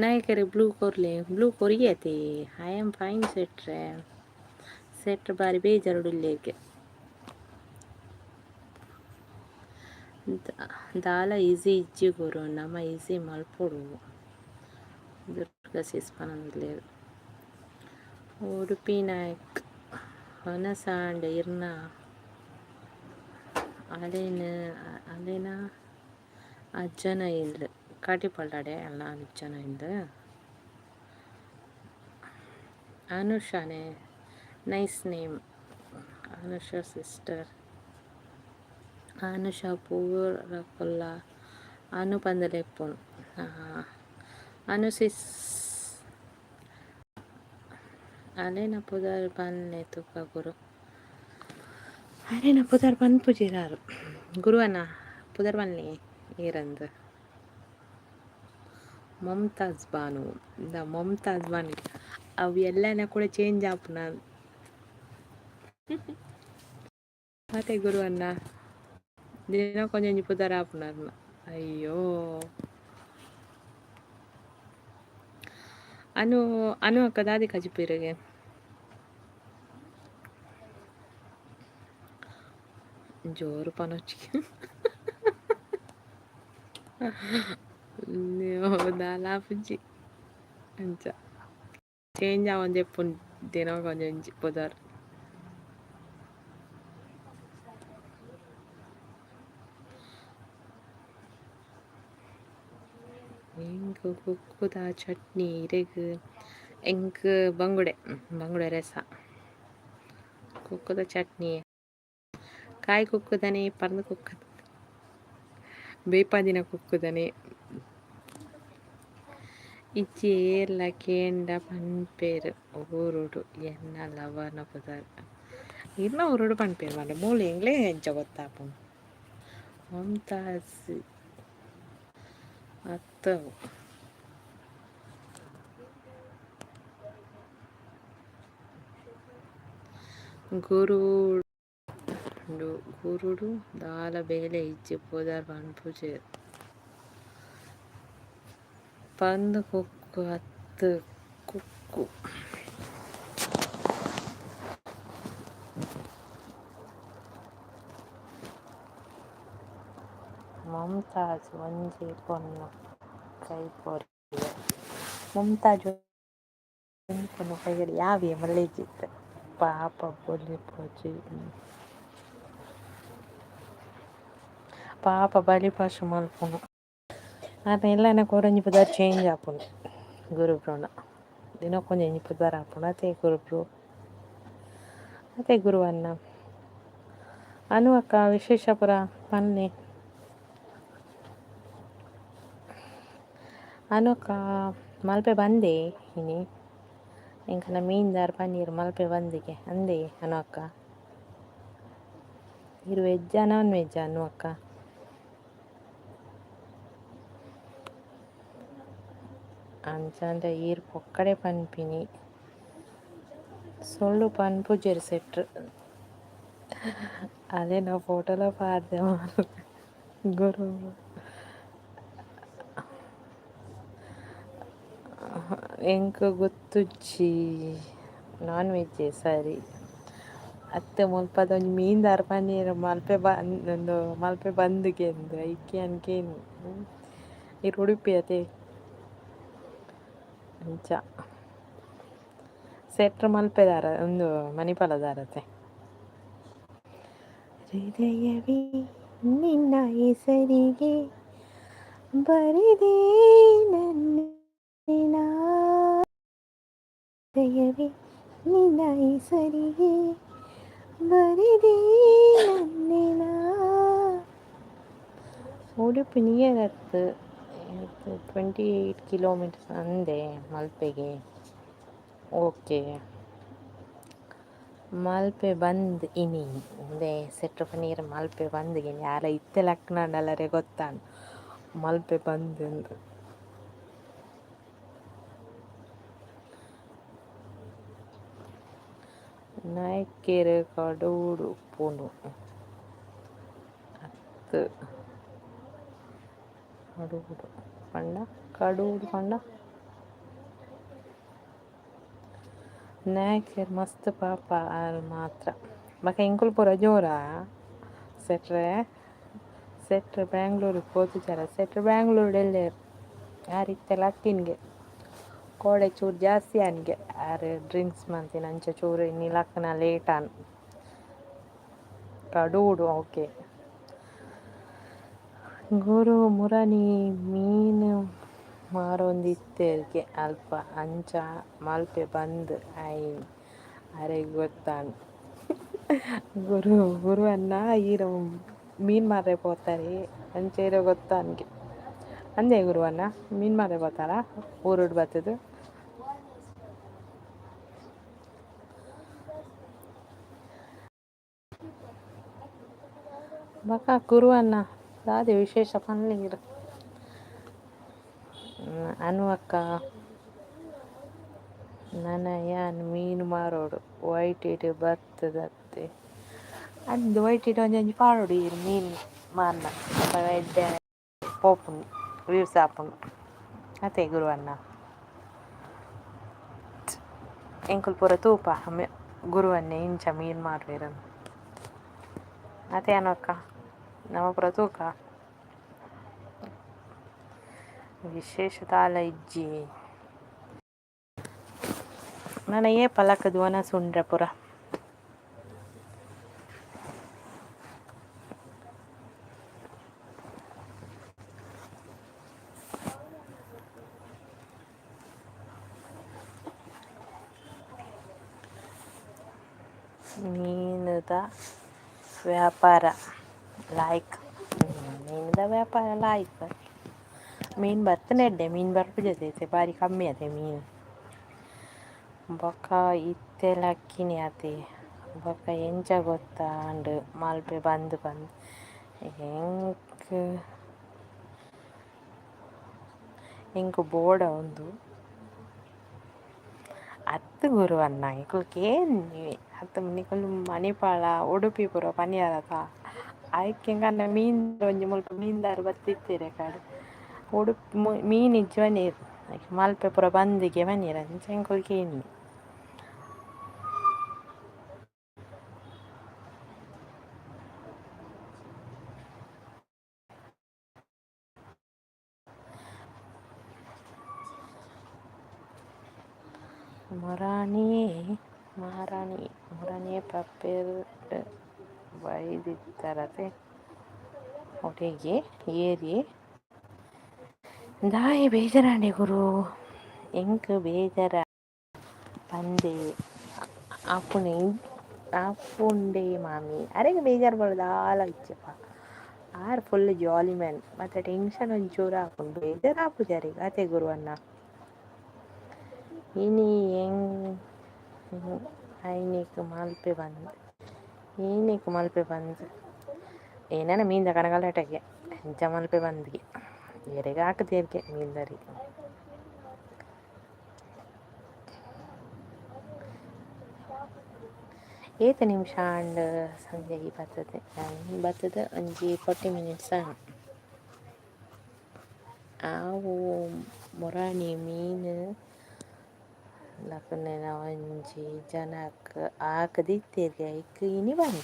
ನಾಯಕರೇ ಬ್ಲೂ ಕೊರ್ಲೆ, ಬ್ಲೂ ಕೊರಿಯತೆ. I am fine ಸೆಟ್ರೆ, ಸೆಟ್ರ್ ಬಾರಿ ಬೇಜಾರುಡುಲ್ಲೇಗೆ. ದಾಲ ಈಸಿ ಇಜ್ಜಿ ಗುರು, ನಮ ಈಸಿ ಮಲ್ಪೊಡು. ದುರ್ಗಾ ಸಿಸ್ ಪನೊಂದುಲ್ಲೆರ್. ಉಡುಪಿ ನಾಯಕ್ ವನಸಾಂಡ್ ಇರ್ನ ಅಲೆನ್ ಅಲೆನ ಅಜ್ಜನ ಇಲ್ಲು ಕಾಟಿಪಳ್ಳಡೆ ಅಲ್ಲ ಅಜ್ಜನ ಇಲ್ಲು. ಅನುಷಾನೇ, nice name Anusha sister. Anusha ಪೂರ ಅನು ಪಂದಲೆಪ್ಪುನು. ಅನು ಸಿಸ್ ಅಲೆನ ಪುದರ್ ಪನ್ಲೆ ತುಕ ಗುರು. ಅರೆನ ಪುದರ್ ಪನ್ಪುಜೆರ್ ಗುರುವನ ಪುದರ್ ಪನ್ಲೆ ಏರಂದ್. ಮುಮ್ತಾಜ್ ಬಾನು ಇಂದ ಮುಮ್ತಾಜ್ ಬಾನು ಅವು ಎಲ್ಲನ ಕೂಡ ಚೇಂಜ್ ಆಪುನ ಅತೆ ಗುರುವಣ್ಣ ದಿನಕ್ಕೊಂಜೊಂಜಿ ಪುದರ್ ಆಪುನ. ಅಯ್ಯೋ ಅನು ಅನು ಅಕ್ಕ ದಾದಿ ಕಜಿಪೀರಿಗೆ ಜೋರು ಪನೊಚ್ಚಿ ದಾಲ ಆಪುಜಿ ಅಂಚ ಚೇಂಜ್ ಆವೊಂದಿಪ್ಪುಂಡು ದಿನಕ್ಕೊಂಜೊಂಜಿ ಪುದರ್. ಎಂಕ್ ಕುಕ್ಕುದ ಚಟ್ನಿ ಇರೆಗ್ ಎಂಕ್ ಬಂಗುಡೆ ಬಂಗುಡೆ ರಸ ಕುಕ್ಕುದ ಚಟ್ನಿ ಕಾಯಿ ಕುಕ್ಕುದನೆ ಪರ್ಂದ್ ಕುಕ್ಕುದ ಬೇಪಾದಿನ ಕುಕ್ಕುದನೆ ಇಜ್ಜಿ ಏರ್ಲ ಕೇಂಡ ಪನ್ಪೆರ್ ಊರುಡು ಎನ್ನ ಲವರ್ನ ಪುದರ್. ಇರ್ನ ಊರುಡು ಪನ್ಪೆರ್ ಮಾರ್ರೆ ಮೂಲು ಎಂಕ್ಲೆ ಎಂಚ ಗೊತ್ತಾಪುಂಡು. ಮುಮ್ತಾಜ್ ಅತ್ತ್ ಅವು. ಗುರುಡು ದಾಲ ಬೇಲೆ ಇಜ್ಜಿ ಪುದರ್ ಪನ್ಪುಜೆರ್. ಪರ್ಂದ್ ಕುಕ್ಕು ಅತ್ತ್ ಕುಕ್ಕು. ಮುಮ್ತಾಜ್ ಒಂಜಿ ಪೊಣ್ಣು ಕೈ ಕೊರಿಯೆ. ಮುಮ್ತಾಜ್ ಒಂಜಿ ಪೊಣ್ಣು ಕೈ ಕೊರಿಯೆ ಯಾವೆ ಮಲ್ಲೇಜಿತ್ತೆ ಪಾಪ ಬೊಲಿಪೊಚಿ ಪಾಪ ಬಲಿಪಾಶು ಮಲ್ಪುನು. ಆರ್ನ ಎಲ್ಲನ ಕೊರೊಂಜಿ ಪುದರ್ ಚೇಂಜ್ ಆಪುಂಡು ಗುರುಬ್ರೋನ ದಿನಕ್ಕೊಂಜಿ ಪುದರ್ ಆಪುಂಡು ಅತೆ ಗುರುಬ್ರೋ ಅತೆ ಗುರುವನ್ನ. ಅನು ಅಕ್ಕ ವಿಶೇಷ ಪುರ ಪನ್ನೆ. ಅನು ಅಕ್ಕ ಮಲ್ಪೆ ಬಂದೆ ಇನಿ ಎಂಕಲ್ನ ಮೀನ್ದಾರ್ ಪನ್ನೀರ್ ಮಲ್ಪೆ ಬಂದಿಗೆ ಅಂದೆ ಅನು ಅಕ್ಕ. ಇರ್ ವೆಜ್ಜಾ ನಾನ್ ವೆಜ್ಜಾ ಅನು ಅಕ್ಕ? ಅಂಚಾಂಡ ಈರ್ ಪೊಕ್ಕಡೆ ಪನ್ಪಿನಿ ಸೊಳ್ಳು ಪನ್ಪುಜೆರ್ ಸೆಟ್ರ್. ಅಲೆನ ಫೋಟೋಲ ಪಾಡ್ದೆ ಗುರು. ಎಂಕ್ ಗೊತ್ತುಜ್ಜಿ ನಾನ್ ವೆಜ್ಜೆ ಸರಿ. ಅತ್ತೆ ಮುಲ್ಪದ ಒಂಜಿ ಮೀನ್ದಾರ್ ಪನ್ನೀರ್ ಮಲ್ಪೆ ಉಂದು ಮಲ್ಪೆ ಬಂದ್ಗೆ ಅಂದ್ ಐಕೆ ಯಾನ್ ಕೇನ್ ಈರ್ ಉಡುಪಿ ಅತೆ ಅಂಚ ಸೆಟ್ರ್ ಮಲ್ಪೆದಾರ ಉಂದು ಮಣಿಪಾಲದಾರತೆ. ಹೃದಯವೇ ನಿನ್ನ ಹೆಸರಿಗೆ ಬರೆದೆ ನನ್ನೆನಾ. ಹೃದಯವೇ ನಿನ್ನ ಹೆಸರಿಗೆ ಬರೆದೆ ನನ್ನೆನಾ. ಉಡುಪಿ ನಿಯರ್ ಅತ್ತ್ 28 ಕಿಲೋಮೀಟರ್ಸ್ ಅಂದೆ ಮಲ್ಪೆಗೆ. ಓಕೆ ಮಲ್ಪೆ ಬಂದ್ ಇನಿ ಉಂದೆ ಸೆಟ್ರ್ ಪನೀರ್ ಮಲ್ಪೆ ಬಂದ್ಗೆ ಯಾರ ಇತ್ತೆ ಲಕ್ಕ್‌ನಂಡಲರೆ ಗೊತ್ತಾಂಡ್ ಮಲ್ಪೆ ಬಂದ್. ನಾಯಕೆರ್ ಕಡೂಡು ಉಪ್ಪುನು ಅತ್ತ್ ಕಡೂಡು ಪಂಡ ಕಡೂಡು ಪಂಡ ನಾಯಕೆರ್ ಮಸ್ತ್ ಪಾಪ ಆರ್ ಮಾತ್ರ ಬೊಕ ಎಂಕುಲು ಪೂರ ಜೋರಾ ಸೆಟ್ರೆ ಸೆಟ್ರ್ ಬ್ಯಾಂಗ್ಳೂರ್ ಪೋತುಜೆರ್ ಸೆಟ್ರ್ ಬ್ಯಾಂಗ್ಳೂರ್ಡ್ ಎಲ್ಲೆರ್ ಆರ್ ಇತ್ತೆ ಲಕ್ಕಿನ್ಗೆ ಕೋಡೆ ಚೂರು ಜಾಸ್ತಿ ಆನ್ಗೆ ಆರ್ ಡ್ರಿಂಕ್ಸ್ ಮಂತಿನ ಅಂಚ ಚೂರು ಇನಿ ಲಕ್ಕುನ ಲೇಟ್ ಆನ್. ಕಡೂಡು ಓಕೆ. ಗುರು ಮುರನಿ ಮೀನ್ ಮಾರೊಂದಿತ್ತೆರ್ಗೆ ಅಲ್ಪ ಅಂಚ ಮಲ್ಪೆ ಬಂದ್ ಆಯಿನಿ ಅರೆಗ್ ಗೊತ್ತಾಂಡ್. ಗುರು ಗುರು ಅನ್ನ ಈರ್ ಮೀನ್ ಮಾರ್ರೆ ಪೋತಾರೆ ಅಂಚ ಇರೆ ಗೊತ್ತಾನ್ಗೆ ಅಂದೆ ಗುರುವನ್ನ ಮೀನ್ ಮಾರ್ರೆ ಪೋತಾರ ಊರುಡು ಬತ್ತುದು. ಬೊಕ ಗುರುವನ್ನ ದಾದೆ ವಿಶೇಷ ಪನ್ಲೆ ಅನು ಅಕ್ಕ ನನ ಯಾನ್ ಮೀನ್ ಮಾರೋಡು ವೈಟಿಡ್ ಬತ್ತುದತ್ತೆ ಅಂದ್ ವೈಟಿಡ್ ಒಂಜೊಂಜಿ ಪಾಡೊಡು ಈರ್ ಮೀನ್ ಮಾರ್ನ ಅಪಗ ಎಡ್ಡೆ ಪೋಪುಂಡು ವ್ಯೂಸ್ ಆಪುಂಡು ಅತೆ ಗುರುವನ್ನ. ಎಂಕುಲು ಪೂರ ತೂಪ ಗುರುವನ್ನೆ ಇಂಚ ಮೀನ್ ಮಾರುವೆರ್ ಅತೆ ಅನು ಅಕ್ಕ ನಮ ಪೂರ ತೂಕ ವಿಶೇಷ ದಾಲ ಇಜ್ಜಿ. ನನ ಏಪ ಲಕ್ಕುದು ವನಸ್ ಉಂಡ್ರೆ ಪೂರ. ಮೀನುದ ವ್ಯಾಪಾರ ಲಾಯ್ಕ್ ಮೀನುದ ವ್ಯಾಪಾರ ಲಾಯ್ಕ್ ಮೀನ್ ಬತ್ತುಂಡ ಎಡ್ಡೆ ಮೀನ್ ಬರ್ಪುಜಿ ಇತ್ತೆ ಬಾರಿ ಕಮ್ಮಿ ಆತೆ ಮೀನ್. ಬೊಕ ಇತ್ತೆ ಲಕ್ಕಿನಿ ಆತೆ ಬೊಕ ಎಂಚ ಗೊತ್ತಾಂಡ್ ಮಲ್ಪೆ ಬಂದ್ ಪಂದ್ ಎಂಕ್ ಎಂಕ್ ಬೋಡ ಉಂದು ಅತ್ತ್ ಗುರುವಣ್ಣ ನಿಕುಲು ಕೇನ್ವೆ ಅತ್ತ್ ನಿಕುಲು ಮಣಿಪಾಲ ಉಡುಪಿ ಪೂರ ಪನಿಯಾರತ ಐಕ್ ಎಂಕಲ್ನ ಮೀನ್ ಒಂಜಿ ಮುಲ್ಪ ಮೀನ್ದಾರ್ ಬತ್ತಿತ್ತೆರ್ ಕಾಡ್ ಉಡುಪಿ ಮೀನ್ ಇಜ್ಜಿ ಪನೀರ್ ಐಕ್ ಮಲ್ಪೆ ಪೂರ ಬಂದಿಗೆ ಪನೀರ್ ಅಂಚ ಎಂಕುಲು ಕೇನ್ವೆ. ಮೊರಾನಿಯೇ ಮಹಾರಾಣಿ ಮೊರಾನಿಯೇ ಪಪ್ಪೆರ್ ಬೈದಿತ್ತರತೆ ಒಡೆಗೆ ಏರ್ಯೆ ದಾಯೆ ಬೇಜಾರಾಂಡೆ ಗುರು ಎಂಕ್ ಬೇಜಾರ ಪಂದೆ ಆಪುನೆ ಆಪುಂಡೆ ಮಾಮಿ ಅರೆಗ್ ಬೇಜಾರ್ ಬೋಡ ದಾಲ ಇಜ್ಜಪ್ಪ ಆರ್ ಫುಲ್ ಜಾಲಿ ಮ್ಯಾನ್ ಮತ್ತೆ ಟೆನ್ಷನ್ ಒಂಚೂರು ಆಪುಂಡು ಬೇಜಾರ್ ಆಪುಜಿ ಅರೆಗ್ ಅತೆ ಗುರುವಣ್ಣ. ಇನಿ ಐನಿಕ್ ಮಲ್ಪೆ ಬಂದ್ ಇನಿಕ್ ಮಲ್ಪೆ ಬಂದ್ ಏನಾನ ಮೀನ್ದ ಕನಗಲಾಟೆಗೆ ಇಂಚ ಮಲ್ಪೆ ಬಂದ್ಗೆ ಎರೆಗ್ ಆಕುದೇರ್ಗೆ ಮೀನ್ದರಿ. ಏತ್ ನಿಮಿಷ ಆಂಡ್ ಸಂಜಯ್ ಬತ್ತುದು ಬತ್ತುದು ಒಂಜಿ 40 ಮಿನಿಟ್ಸ್ ಆಂಡ್. ಆವು ಮುರಾನಿ ಮೀನ್ ಲಕುನೆನ ಒಂಜಿ ಜನಕ್ ಆಕುದಿತ್ತೆರ್ಗೆ ಐಕ್ ಇನಿ ಬಂದ್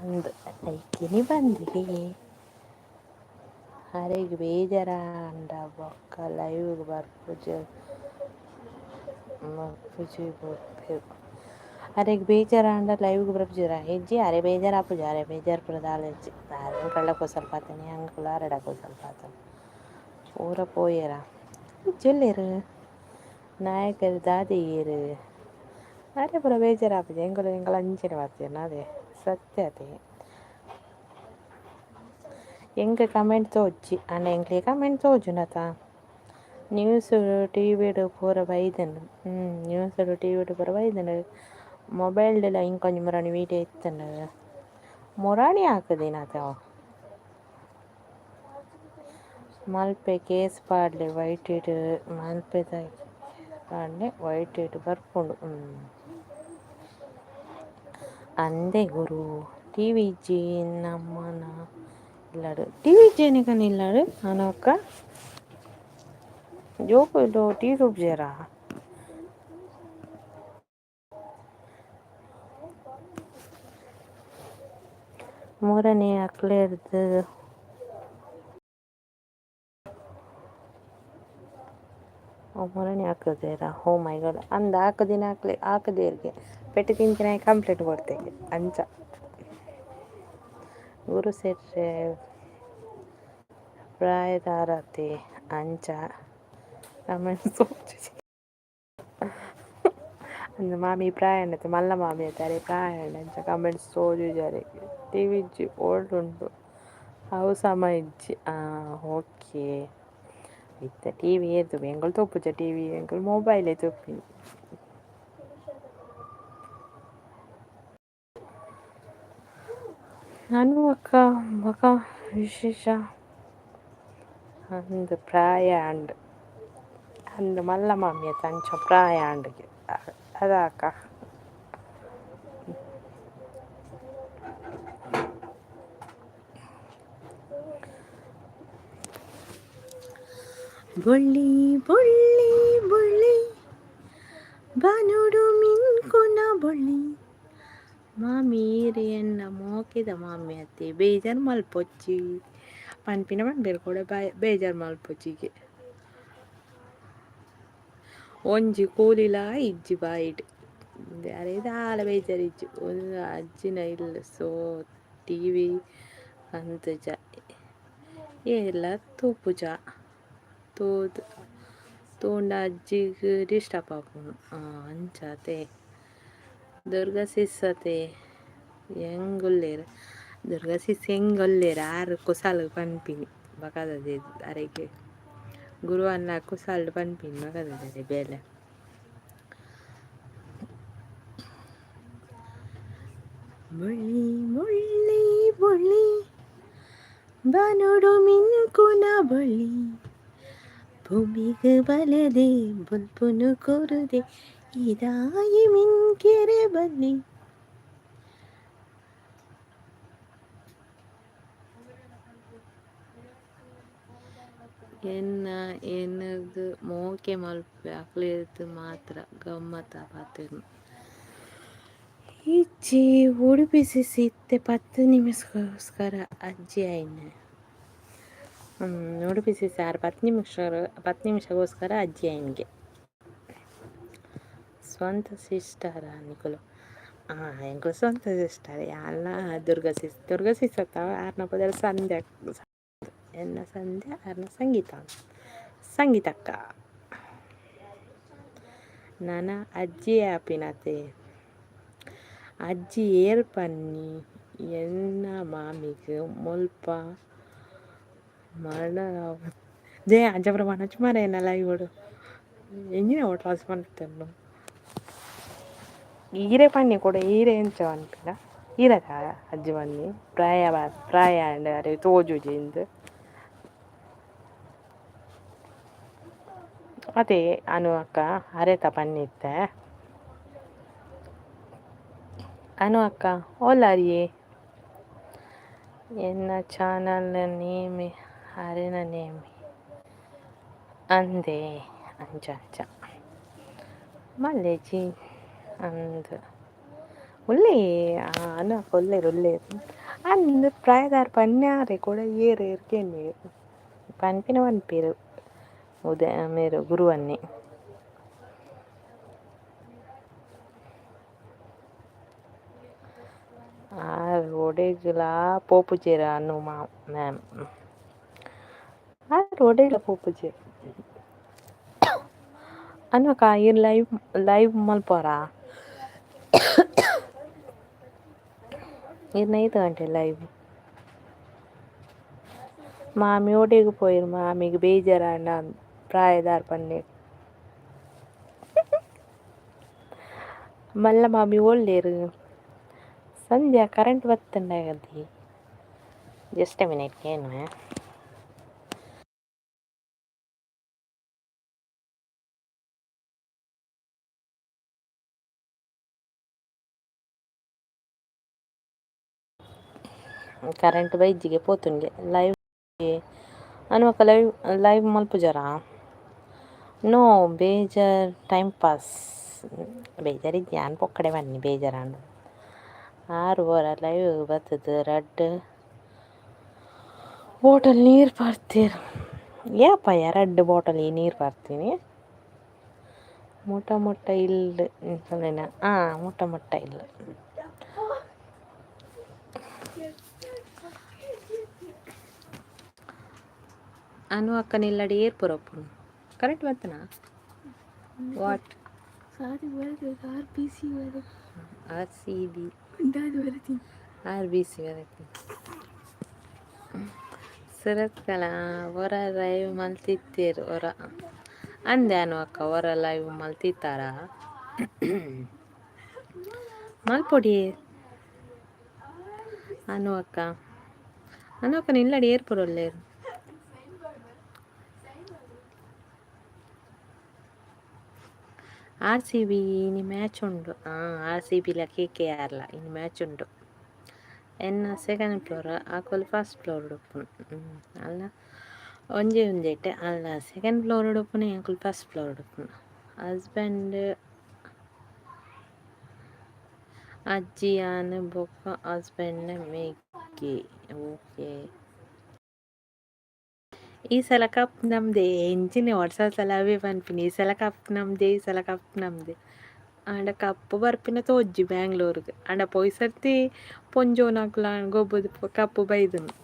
ಅಂದ್ ಐಕ್ ಇನಿ ಬಂದ್ಗೆ ಅರೆಗ್ ಬೇಜಾರಾಂಡ ಬೊಕ್ಕ ಲೈವ್ ಗ್ ಬರ್ಪುಜಿ ಬರ್ಪುಜಿ ಪನ್ಪೆರ್ ಅರೆಗ್ ಬೇಜಾರಾಂಡ ಲೈವ್ ಗ್ ಬರ್ಪುಜೆರಾ ಇಜ್ಜಿ ಅರೆ ಬೇಜಾರ್ ಆಪುಜಿ ಅರೆ ಬೇಜಾರ್ ಪೂರ ದಾಲ ಇಜ್ಜಿ ಆರ್ ಎಂಕಲ್ಡ ಕುಸಲ್ ಪಾತೆರ್ನೆ ಎಂಕುಲು ಅರೆಡ ಕುಸಲ್ ಪಾತೆರ್ನ ಪೂರ ಪೋಯೆರಾ ಇಜ್ಜಿ ಉಲ್ಲೆರ್ ನಾಯಕೆರ್ ದಾದ ಈರ್ ಅರೆ ಪೂರ ಬೇಜಾರ್ ಆಪುಜಿ ಎಂಕುಲು ಎಂಕುಲು ಅಂಚನೆ ಪಾತೆರ್ನ ಅದೇ ಸತ್ಯ ಅತೆ. ಎಂಕ್ ಕಮೆಂಟ್ ತೋಜಿ ಆಂಡ ಎಂಕ್ಲೆಗ್ ಕಮೆಂಟ್ ತೋಜುಂಡತ ನ್ಯೂಸ್ ಟಿವಿಡ್ ಪೂರ ಬೈದ್ಂಡ್ ನ್ಯೂಸ್ ಟಿವಿಡ್ ಪೂರ ಬೈದ್ಂಡ್ ಮೊಬೈಲ್ ಡ್ಲ ಇಂಕೊಂಜಿ ಮುರಾನಿ ವೀಡಿಯೋ ಇತ್ತ್ಂಡ್ ಮುರಾನಿ ಆಕುದಿನತ ಅವು. ಮಲ್ಪೆ ಕೇಸ್ ಪಾಡ್ಲೆ ವೈಟಿಡ್ ಮಲ್ಪೆದ ಪಾಡ್ಲೆ ವೈಟಿಡ್ ಬರ್ಪುಂಡು ಅಂದೆ ಗುರು ಟಿವಿ ಇಜ್ಜಿ ನಮನ ಇಲ್ಲಡ್ ಟಿವಿ ಇಜ್ಜಿ ನಿಕಲ್ನ ಇಲ್ಲಡ್ ಅನಕ್ಕ ಜೋಕುಲು ಟಿವಿ ತೂಪುಜೆರಾ. ಮುರನಿ ಅಕ್ಲೆರ್ದ್ ಮುರನಿ ಆಕುದೆರಾ ಓ ಮೈ ಗಾಡ್ ಅಂದ್ ಆಕುದಿನ ಅಕ್ಲೆ ಆಕುದೆರ್ಗೆ ಪೆಟ್ಟ್ ತಿಂತಿನಾಯೆ ಕಂಪ್ಲೇಂಟ್ ಕೊರ್ತೆಗೆ ಅಂಚ. ಗುರು ಶೆಟ್ರೆ ಪ್ರಾಯದಾರತೆ ಅಂಚ ಕಮೆಂಟ್ಸ್ ತೋಜುಜಿ. ಅಂದ್ ಮಾಮಿ ಪ್ರಾಯ ಆಂಡತೆ ಮಲ್ಲ ಮಾಮಿ ಅತೆ ಅರೆ ಪ್ರಾಯ ಆಂಡ್ ಅಂಚ ಕಮೆಂಟ್ಸ್ ತೋಜುಜಿ ಅರೆಗ್ ಟಿವಿ ಇಜ್ಜಿ ಓಲ್ಡ್ ಉಂಡು ಅವು ಸಮ ಇಜ್ಜಿ ಓಕೆ. ಇತ್ತೆ ಟಿವಿ ಏತ್ ತೂಪೆ ಎಂಕುಲು ತೂಪುಜ ಟಿವಿ ಎಂಕುಲು ಮೊಬೈಲೇ ತೂಪಿನಿ. ಅನು ಅಕ್ಕ ಬೊಕ ವಿಶೇಷ. ಅಂದ್ ಪ್ರಾಯ ಆಂಡ್ ಅಂದ್ ಮಲ್ಲ ಮಾಮಿ ಅತೆ ಅಂಚ ಪ್ರಾಯ ಆಂಡ್ಗೆ ಅದಾಕ. ಬೊಳ್ಳಿ ಬೊಳ್ಳಿ ಬೊಳ್ಳಿ ಬಾನೋಡು ಮಿನ್ಕುನ ಬೊಳ್ಳಿ. ಮಾಮಿ ಈರ್ ಎನ್ನ ಮೋಕೆದ ಮಾಮಿ ಅತ್ತೆ ಬೇಜಾರ್ ಮಲ್ಪೊಚ್ಚಿ ಪನ್ಪಿನ ಪನ್ಪೆರ್ ಕುಡ ಬೇಜಾರ್ ಮಲ್ಪೊಚ್ಚಿಗೆ. ಒಂಜಿ ಕೂಲಿಲಾ ಇಜ್ಜಿ ಬಾಯಿಡ್ ಅರೆ ದಾಲ ಬೇಜಾರ್ ಇಜ್ಜಿ ಉಂದು ಅಜ್ಜಿನ ಇಲ್ಲ್ ಸೋ ಟಿವಿ ಪಂತುಜ ಏರ್ಲ ತೂಪುಜ ತೂದು ತೂಂಡ ಅಜ್ಜಿಗ್ ಡಿಸ್ಟರ್ಬ್ ಆಪುಂಡು ಅಂಚಾತೆ. ದುರ್ಗಾ ಸಿಸ್ ಅತೆ ಎಂಕ್ ಉಲ್ಲೆರ್ ದುರ್ಗಾ ಸಿಸ್ ಎಂಕ್ ಉಲ್ಲೆರ್ ಆರ್ ಕುಸಾಲ್ ಪನ್ಪಿನಿ ಬೊಕದ ಅರೆಗ್ ಗುರು ಅಣ್ಣ ಕುಸಾಲ್ಡ್ ಪನ್ಪಿನಿ ಬೊಕದ ಬೇಲೆ. ಬೊಳ್ಳಿ ಬೊಳ್ಳಿ ಬೊಳ್ಳಿ ಬಾನೋಡು ಮಿನ್ಕುನ ಬೊಳ್ಳಿ ಭೂಮಿಗ್ ಬಲದೆ ಬೊಲ್ಪುನು ಕೊರುದೆ ಈ ದಾಯೆ ಮಿನ್ಕೆರೆ ಬಲ್ಲಿ. ಎನ್ನ ಎನ್ನುದು ಮೋಕೆ ಮಲ್ಪುವೆ ಅಕ್ಲೆರ್ದ್ ಮಾತ್ರ ಗಮ್ಮತ್ ಪಾತೆರುನು. ಇಜ್ಜಿ ಉಡುಪಿ ಸಿಸ್ ಇತ್ತೆ 10 ನಿಮಿಷಗೋಸ್ಕರ ಅಜ್ಜಿ ಆಯಿನೆ. ಉಡುಪಿ ಸಿಸ್ ಆರ್ 10 ನಿಮಿಷ 10 ನಿಮಿಷಗೋಸ್ಕರ ಅಜ್ಜಿ ಆಯಿನ್ಗೆ. ಸ್ವಂತ ಸಿಸ್ಟರ ನಿಕುಲು ಎಂಕುಲು ಸ್ವಂತ ಸಿಸ್ಟರ್ ಯಾನ್ಲ ದುರ್ಗಾ ಸಿಸ್ ದುರ್ಗಾ ಸಿಸ್ ಅತ್ತ ಆರ್ನ ಪುದರ್ ಸಂಧ್ಯಾ ಎನ್ನ ಸಂಧ್ಯಾ ಆರ್ನ ಸಂಗೀತ ಸಂಗೀತಕ್ಕ. ನನ ಅಜ್ಜಿ ಆಪಿನತೆ ಅಜ್ಜಿ ಏರ್ ಪನ್ನಿ ಎನ್ನ ಮಾಮಿಗ್ ಮುಲ್ಪ ಮರ್ಡರ್ ಜಯ ಅಂಚ ಪೂರ ಪನೊಚ್ಚಿ ಮಾರ್ರೆ ಎನ್ನ ಲೈವ್ ಎಂಚಿನ ಟ್ರಾನ್ಸ್ ಮಲ್ತೊಂದು ಈರೆ ಪನ್ನಿ ಕುಡ ಈರೆ ಎಂಚ ಪನ್ಪಿನ ಈರತ ಅಜ್ಜಿ ಪನ್ನಿ ಪ್ರಾಯ ಪ್ರಾಯ ಆಂಡ್ ಅರೆಗ್ ತೋಜುಜಿ ಇಂದ್. ಅತೆ ಅನು ಅಕ್ಕ ಅರೆತ ಪನ್ನಿತ್ತೆ. ಅನು ಅಕ್ಕ ಓಲಾರಿಯೆ ಎನ್ನ ಚಾನಲ್ ನೇಮ್ ಅರೆನ ನೇಮ್ ಅಂದೆ ಅಂಚ ಅಂಚ ಮಲ್ಲೆಜಿ ಅಂದ್ ಉಲ್ಲೆ ಅನು ಅಕ್ಕ ಉಲ್ಲೆರ್ ಉಲ್ಲೆರ್ ಅಂದ್ ಪ್ರಾಯದಾರ್ ಪನ್ಯಾರೆ ಕುಡ ಏರ್ ಏರ್ ಕೇನ್ವೆರ್ ಪನ್ಪಿನ ಪನ್ಪೆರ್ ಉದಯ ಮೇರ್ ಗುರುವನ್ನೆ. ಆರ್ ಒಡೆಗ್ಲಾ ಪೋಪುಜೆರ್ ಅನು ಮ್ಯಾಮ್ ಆರ್ ಒಡೆಗ್ಲಾ ಪೋಪುಜೆರ್. ಅನು ಅಕ್ಕ ಈರ್ ಲೈವ್ ಲೈವ್ ಮಲ್ಪುವರಾ ಈರ್ನ ಏತ್ ಗಂಟೆ ಲೈವ್. ಮಾಮಿ ಒಡೆಗ್ ಪೋಯೆರ್ ಮಾಮಿಗ್ ಬೇಜಾರಾಂಡ ಪ್ರಾಯದಾರ್ ಪನ್ನೆ. ಮಲ್ಲ ಮಾಮಿ ಓಲ್ಲೆರ್ ಸಂಧ್ಯಾ ಕರೆಂಟ್ ಬತ್ತುಂಡ ಜಸ್ಟ್ ಎ ಮಿನಿಟ್ ಕೇನುವೆ. ಕರೆಂಟ್ ಬೈಜಿಗೆ ಪೋತುಂಗೆ ಲೈವ್ ಅನು ಅಕ್ಕ ಲೈವ್ ಲೈವ್ ಮಲ್ಪುಜರಾ ನೋ ಬೇಜಾರ್ ಟೈಮ್ ಪಾಸ್ ಬೇಜಾರ್ ಇಜ್ಜಿ ಯಾನ್ ಪೊಕ್ಕಡೆ ಬನ್ನಿ ಬೇಜಾರಾಂಡ ಆರ್ ಒರ ಲೈವ್ ಬತ್ತುದು ರಡ್ಡ್ ಬೋಟಲ್ ನೀರು ಪಾಡ್ತೆರ್ ಏಪಯ್ಯ ರಡ್ಡ್ ಬೋಟಲ್ ನೀರು ಪಾಡ್ತೀನಿ ಮುಟ ಮುಟ್ಟ ಇಲ್ಲ್ ನಿಕಲೆನ ಮುಟ್ಟ ಮುಟ್ಟ ಇಲ್ಲ್. ಅನು ಅಕ್ಕನ ಇಲ್ಲಡೆ ಏರ್ ಪುರಪ್ಪುನು ಕರೆಕ್ಟ್ ಬತ್ತನಾ what? ಸಾರಿ ಬರುತ್ತೆ ಆರ್ ಪಿ ಸಿ ಬರುತ್ತೆ. ಆರ್ ಸಿ ಬಿ. ಉಂಟಾದ ಬರುತ್ತೆ. ಆರ್ ಬಿ ಸಿ ಬರುತ್ತೆ. ಸುರತ್ಕಲ ಹೊರ ಲೈವ್ ಮಲ್ತಿತ್ತೀರ್ ಹೊರ ಅಂದೆ ಅನು ಅಕ್ಕ, ಹೊರ ಲೈವ್ ಮಲ್ತಿತ್ತಾರ ಮಲ್ಪೊಡಿ ಅನು ಅಕ್ಕ. ಅನು ಅಕ್ಕನ ಇಲ್ಲಡೆ ಏರ್ ಪುರೊಲ್ಲೇರು? ಆರ್ ಸಿ ಬಿ ಇನಿ ಮ್ಯಾಚ್ ಉಂಡು. ಹಾಂ, ಆರ್ ಸಿ ಬಿಲ ಕೆ ಕೆ ಆರ್ಲ ಇನಿ ಮ್ಯಾಚ್ ಉಂಡು. ಎನ್ನ ಸೆಕೆಂಡ್ ಫ್ಲೋರ್, ಅಕುಲು ಫಸ್ಟ್ ಫ್ಲೋರ್ ಉಪ್ಪುನು. ಅಲ್ಲ, ಒಂಜಿ ಒಂಜೆಟ್ ಅಲ್ಲ, ಸೆಕೆಂಡ್ ಫ್ಲೋರ್ ಉಪ್ಪುನು, ಎಂಕುಲು ಫಸ್ಟ್ ಫ್ಲೋರ್ ಉಪ್ಪುನು. ಹಸ್ಬೆಂಡ್ ಅಜ್ಜಿ ಯಾನ್ ಬೊಕ್ಕ ಹಸ್ಬೆಂಡ್ ಮೆಗ್ಗಿ. ಓಕೆ. ಈ ಸಲ ಕಪ್ ನಮ್ಮದೇ. ಎಂಚಿನ ವರ್ಷ ಸಲ ಅವೇ ಪನ್ಪಿನಿ, ಈ ಸಲ ಕಪ್ ನಮ್ಮದೇ, ಈ ಸಲ ಕಪ್ ನಮ್ಮದೇ. ಆಂಡ ಕಪ್ಪು ಬರ್ಪಿನ ತೋಜ್ಜಿ ಬ್ಯಾಂಗ್ಳೂರ್ಗ್. ಆಂಡ ಪೋಯಿ ಸರ್ತಿ ಪೊಂಜೋನಕ್ಲ ಗೊಬ್ಬುದು ಕಪ್ಪು ಬೈದುನು.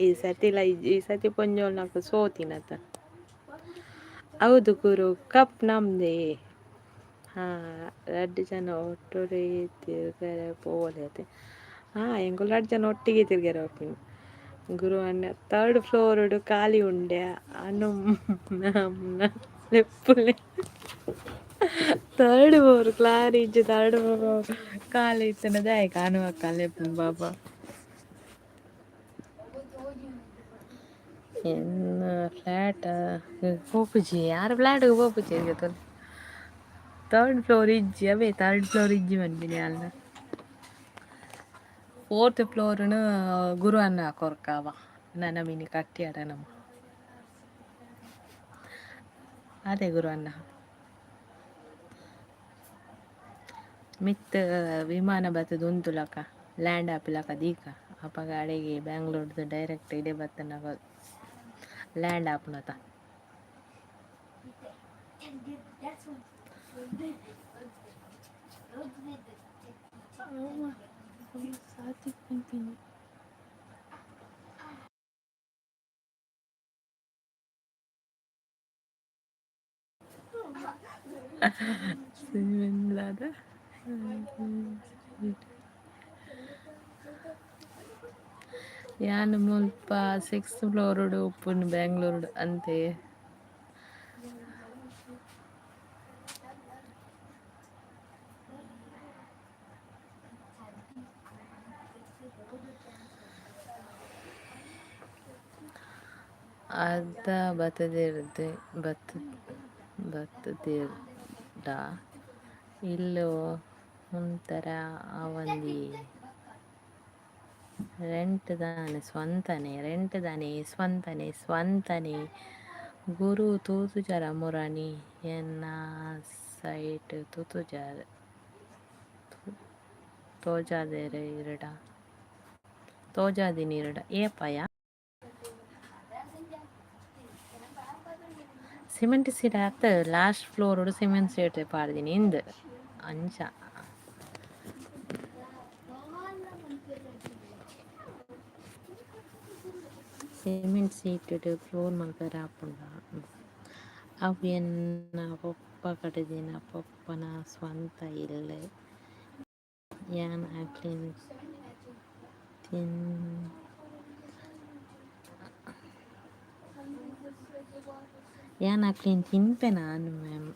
ಈ ಸರ್ತಿಲ ಇಜ್ಜಿ, ಈ ಸರ್ತಿ ಪೊಂಜೋನಕ್ಲು ಸೋತಿನತ. ಹೌದು ಗುರು, ಕಪ್ ನಮ್ಮದೇ. ಹಾಂ, ರಡ್ಡ್ ಜನ ಒಟ್ಟುಡೆ ತಿರ್ಗರೆ ಪೋವೊಲಿ. ಹಾಂ, ಎಂಕುಲು ರಡ್ಡ್ ಜನ ಒಟ್ಟಿಗೆ ತಿರ್ಗರೆ ಪೋಪಿನಿ. ಗುರು ಅಣ್ಣ ಥರ್ಡ್ ಫ್ಲೋರ್ಡ್ ಖಾಲಿ ಉಂಡೆ ಅನು ಲೆಪ್ಪುಲೆ. ಥರ್ಡ್ ಫ್ಲೋರ್ ಕ್ಲಾರಿ ಇಜ್ಜಿ, ಥರ್ಡ್ ಫ್ಲೋರ್ ಖಾಲಿ ಇತ್ತುಂಡ ದಾಯೆ ಅನು ಅಕ್ಕ ಲೆಪ್ಪುನು ಪಾಪ. ಎನ್ನ ಫ್ಲ್ಯಾಟ್ ಪೋಪುಜಿ, ಯಾರ್ ಫ್ಲ್ಯಾಟ್ಗ್ ಪೋಪುಜಿ. ಥರ್ಡ್ ಫ್ಲೋರ್ ಇಜ್ಜಿ, ಅವೇ ಥರ್ಡ್ ಫ್ಲೋರ್ ಇಜ್ಜಿ ಪನ್ಪಿನಿ ಅಲ್ಲ. ಫೋರ್ತ್ ಫ್ಲೋರ್ನು ಗುರು ಅನ್ನ ಕೊರ್ಕಾವ ನನ ಮಿನಿ ಕಟ್ಟಿಯಾರ ನಮ್ಮ. ಅದೇ ಗುರು ಅನ್ನ ಮಿತ್ತ್ ವಿಮಾನ ಬತ್ತುದು ಉಂತುಲಕ ಲ್ಯಾಂಡ್ ಆಪಿಲಕ ದೀಕ. ಅಪಗ ಅಡೆಗೆ ಬ್ಯಾಂಗ್ಳೂರ್ದು ಡೈರೆಕ್ಟ್ ಇಡೆ ಬತ್ತನಗ ಲ್ಯಾಂಡ್ ಆಪುನತ. ಸಾತ್ವಿಕ್ ಪನ್ಪಿನಿ. ಯಾನ್ ಮುಲ್ಪ ಸಿಕ್ಸ್ತ್ ಫ್ಲೋರ್ಡ್ ಉಪ್ಪುನು ಬ್ಯಾಂಗ್ಳೂರ್ಡ್ ಅಂತೆ. ಅರ್ಧ ಬತ್ತದಿರ್ದ್ ಬತ್ ಬತ್ತದಿರ್ಡ ಇಲ್ಲ್ ಉಂತರ ಆವಂದಿ. ರೆಂಟ್ ದಾನೆ ಸ್ವಂತನೆ, ರೆಂಟ್ ದಾನೆ ಸ್ವಂತನೆ ಸ್ವಂತನೆ ಗುರು. ತೂತುಜರ ಮುರಾನಿ ಎನ್ನ ಸೈಟ್ ತೂತುಜರ್ ತೋಜಾದೆರ್ ಇರಡ ತೋಜಾದಿನಿ ಇರಡ ಏಪಯ? ಸಿಮೆಂಟ್ ಸೀಟ್ ಆತ, ಲಾಸ್ಟ್ ಫ್ಲೋರ್ ಸಿಮೆಂಟ್ ಸೀಟ್ ಪಾಡ್ದಿನಿ ಇಂದ್ ಅಂಚ. ಸಿಮೆಂಟ್ ಸೀಟ್ ಫ್ಲೋರ್ ಮಲ್ಪೆರೆ ಆಪುಂಡ? ಅವು ಎನ್ನ ಪೊಪ್ಪ ಕಟುದಿನ ಪೊಪ್ಪನ ಸ್ವಂತ ಇಲ್ಲ್. ಯಾನ್ ಅಕ್ಲೆನ್ ತಿನ್ ಯಾನ್ ಅಕ್ಲೆನ್ ತಿನ್ಪೆನಾ ಅನು ಮ್ಯಾಮ್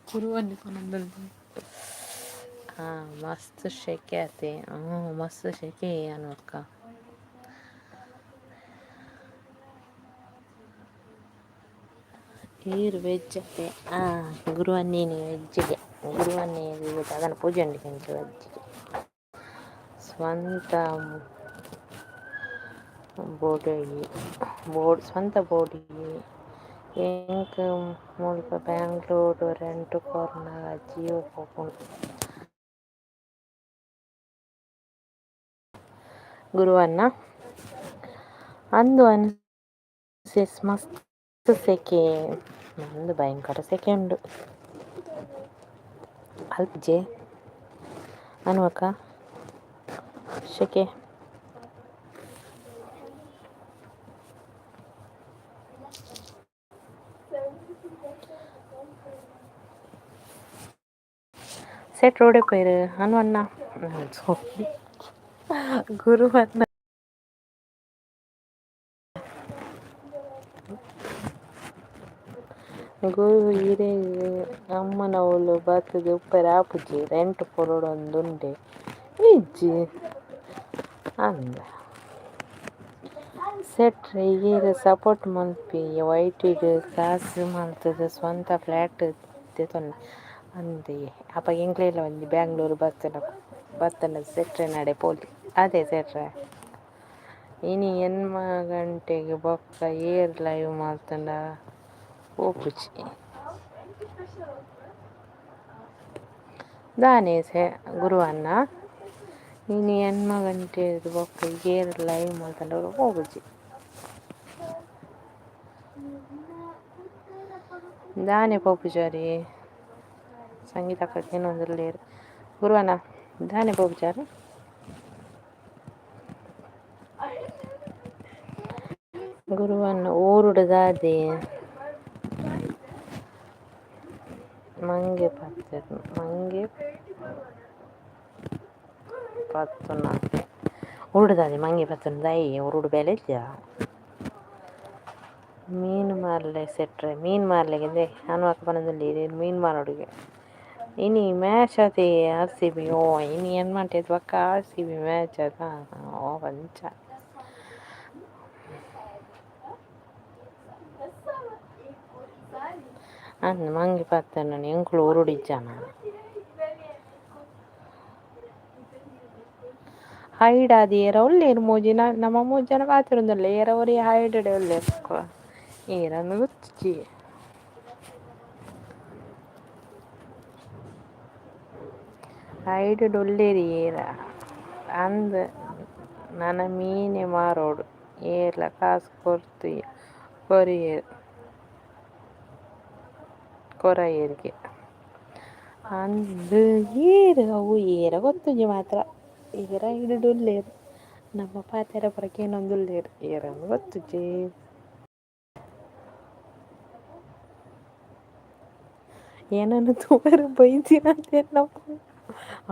ಕುರುವಲ್ಲಿ ಪನೊಂದುಲ್ಲೆ. ಹಾಂ, ಮಸ್ತ್ ಶೆಕೆ ಆತೆ. ಹಾಂ, ಮಸ್ತ್ ಶೆಕೆ ಅನು ಅಕ್ಕ. ಈರ್ ವೆಜ್ ಅತ್ತೆ? ಹಾಂ, ಗುರುವನ್ನೇನಿ ವೆಜ್ಗೆ. ಗುರುವನ್ನೇ ದಾದನ ಪೂಜೆ ಉಂಡು ವೆಜ್ಗೆ. ಸ್ವಂತ ಬೋಡೊಯಿ ಬೋಡ್ ಸ್ವಂತ ಬೋಡಿ. ಎಂಕ್ ಮುಲ್ಪ ಬ್ಯಾಂಗ್ಳೂರ್ ರೆಂಟ್ ಕೊರ್ನಗ ಜೀವ ಪೋಪುಂಡು. ಗುರುವನ್ನ ಅಂದು ಅನ್ಸಿಸ್ ಮಸ್ತ್ ಸೆಕೆ. ಅಂದು ಭಯಂಕರ ಸೆಕೆ ಉಂಡು ಅಲ್ಪಜೆ ಅನುವಕ್ಕ ಸೆಕೆ. ಸೆಟ್ ರೋಡೆ ಪೋಯೆರ್ ಅನ್ವನ್ನ ಗುರುವನ್ನ. ಗುರು ಇರೆಗ್ ಅಮ್ಮನವ್ಲು ಬತ್ತ್ದ್ ಉಪ್ಪೆರೆ ಆಪುಜಿ ರೆಂಟ್ ಕೊರೊಡೊಂದುಂಡೆ ಇಜ್ಜಿ ಅಂದ್. ಸೆಟ್ರೆ ಈರ್ ಸಪೋರ್ಟ್ ಮನ್ಪಿ ವೈಟಿಡ್ ಕಾಸ್ ಮಲ್ತ್ದ್ ಸ್ವಂತ ಫ್ಲಾಟ್ ದೆತೊನ್ಲೆ ಅಂದಯೆ ಅಪಗ ಎಂಕ್ಲೆಗ್ಲ ಒಂಜಿ ಬ್ಯಾಂಗ್ಳೂರು ಬತ್ತ್ಂಡ ಬತ್ತ್ಂಡ ಸೆಟ್ರೆನಡೆ ಪೋಲಿ ಅತೆ ಸೆಟ್ರೆ. ಇನಿ ಎಣ್ಮ ಗಂಟೆಗ್ ಬೊಕ್ಕ ಏರ್ ಲೈವ್ ಮಲ್ತುಂಡ ಪೋಪುಜಿ. ದಾನೆ ಸೆ ಗುರುವಣ್ಣ ಇನಿ 8 ಗಂಟೆಗ್ ಬೊಕ್ಕ ಏರ್ ಲೈವ್ ಮಲ್ತುಂಡ ಪೋಪುಜಿ. ದಾನೆ ಪೋಪುಜಾರಿ ಸಂಗೀತ ಕೇನೊಂದುಲ್ಲೆರ್ ಗುರುವಣ್ಣ ದಾನೆ ಪೋಪುಜಾರ್. ಗುರುವಣ್ಣ ಊರುಡು ದಾದೆ ಮಂಗೆ ಪತ್ತೆರ್ ಮಂಗೆ ಪತ್ತುನ ಊರುಡು ದಾದೆ ಮಂಗೆ ಪತ್ತುನ ದಾಯೆ ಊರುಡು ಬೇಲೆ ಇಜ್ಜಾ. ಮೀನು ಮಾರ್ಲೆ ಸೆಟ್ರೆ ಮೀನು ಮಾರ್ಲೆಗೆ ಇಂದೆ ಅನುವಾಕ ಪನೊಂದುಲ್ಲೆರ್ ಮೀನು ಮಾರೋಡುಗೆ ಇನಿ ಮ್ಯಾಚ್ ಅತೆ ಆರ್ ಸಿ ಬಿ ಓ ಇನಿ ಎಣ್ಮ ಬೊಕ್ಕ ಆರ್ ಸಿ ಬಿ ಮ್ಯಾಚ್ ಅತ ಓ ಅಂಚ. ಅಂದ್ ಮಂಗೆ ಪತ್ತುನ ಎಂಕುಲು ಊರುಡು ಇಜ್ಜನ. ಹೈಡ್ ಆದ್ ಏರ ಉಲ್ಲೆರ್ ಮೂಜಿ ನಮ ಮೂಜಿ ಜನ ಪಾತೆರೊಂದುಲ್ಲೆ ಏರ ಒರಿ ಹೈಡ್ ಡೆ ಉಲ್ಲೆರ್ ಏರಂದ್ ಗೊತ್ತುಜ್ಜಿ. ಹೈಡ್ ಡ್ ಉಲ್ಲೆರ್ ಏರ ಅಂದ್ ನನ ಮೀನೆ ಮಾರೋಡು ಏರ್ಲ ಕಾಸ್ ಕೊರಿಯೆರ್ ಕೊರಯೆರ್ಗೆ. ಅಂದ್ ಏರ್ ಅವು ಏರ ಗೊತ್ತುಜ್ಜಿ ಮಾತ್ರ ಏರ ಹೈಡ್ ಡ್ ಉಲ್ಲೆರ್ ನಮ್ಮ ಪಾತೆರ ಪೂರ ಕೇನೊಂದುಲ್ಲೆರ್ ಏರಂದ್ ಗೊತ್ತುಜ್ಜಿ. ಎನನ್ ತೂವರೆ ಬೈದಿನ ಎನ್ನ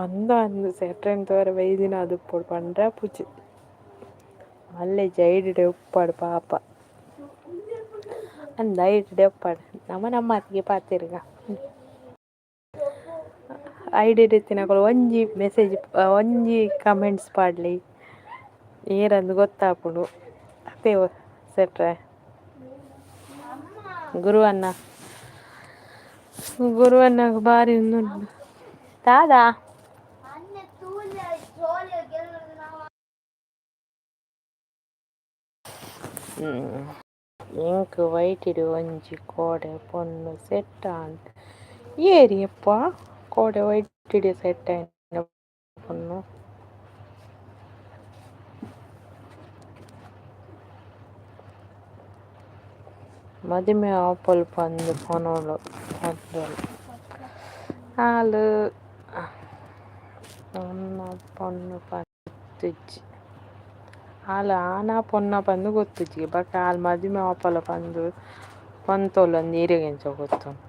ಅಂದ ಅಂದ್ ಸೆಟ್ರೆನ್ ತೂವರೆ ಬೈದಿನ ಆದಿಪ್ಪೊಡು ಪಂಡ್ರೆ ಆಪುಜಿ. ಮಲ್ಲೆ ಜೈಡ್ ಉಪ್ಪಡ್ ಪಾಪ. ಅಂದ್ ಐಟ್ ಉಪ್ಪಡ್ ನಮ ನಮ್ಮಾತಿಗೆ ಪಾತೆರ್ಗ. ಐಡಿಡ್ ಇತ್ತಿನಕುಲು ಒಂಜಿ ಮೆಸೇಜ್ ಒಂಜಿ ಕಮೆಂಟ್ಸ್ ಪಾಡ್ಲೆ ಏರಂದ್ ಗೊತ್ತಾಪುಂಡು ಅತೆ ಸೆಟ್ರೆ. ಗುರುವಣ್ಣ ಗುರುವಣ್ಣಗ್ ಬಾರಿ ಉಂದುಂಡು ದಾದಾ. ಎಂಕ್ ವೈಟಿಡ್ ಒಂಜಿ ಕೋಡೆ ಪೊಣ್ಣು ಸೆಟ್ ಆಂಡ್ ಏರಿಯಪ್ಪ ಕೋಡೆ ವೈಟಿಡ್ ಸೆಟ್ ಆಯಿನ ಪೊಣ್ಣು. ಮದಿಮೆ ಆಪೊಲು ಪಂದ್ ಪನೊಲು ಪಂಡೊಲು ಆಲ್ ಆನ್ನ ಪೊನ್ನ ಪಂದ್ ಗೊತ್ತುಜ್ಜಿ ಆಲ್ ಆನ ಪೊನ್ನ ಪಂದ್ ಗೊತ್ತುಜ್ಜಿ ಬೊಕ ಆಲ್ ಮದಿಮೆ ಆಪೊಲು ಪಂದ್ ಪಂತೊಲು ಅಂದ್ ಇರೆಗ್ ಎಂಚ ಗೊತ್ತುಂಡು.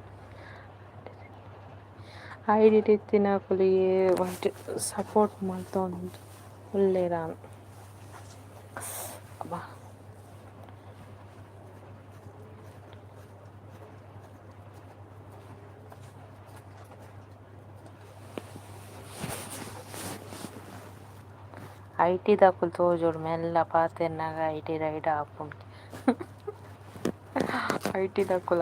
ಐಡಿಡ್ ಇತ್ತಿನಕುಲು ಒಂತೆ ಸಪೋರ್ಟ್ ಮಲ್ತೊಂದು ಉಲ್ಲೆರ್ ಅಬ್ಬಾ. ಐಟಿ ದಕುಲು ತೋಜೊಡು ಮೆಲ್ಲ ಪಾತೆರ್ನಗ IT ride ಆಪುಂಡು ಐಟಿ ದಕುಲ.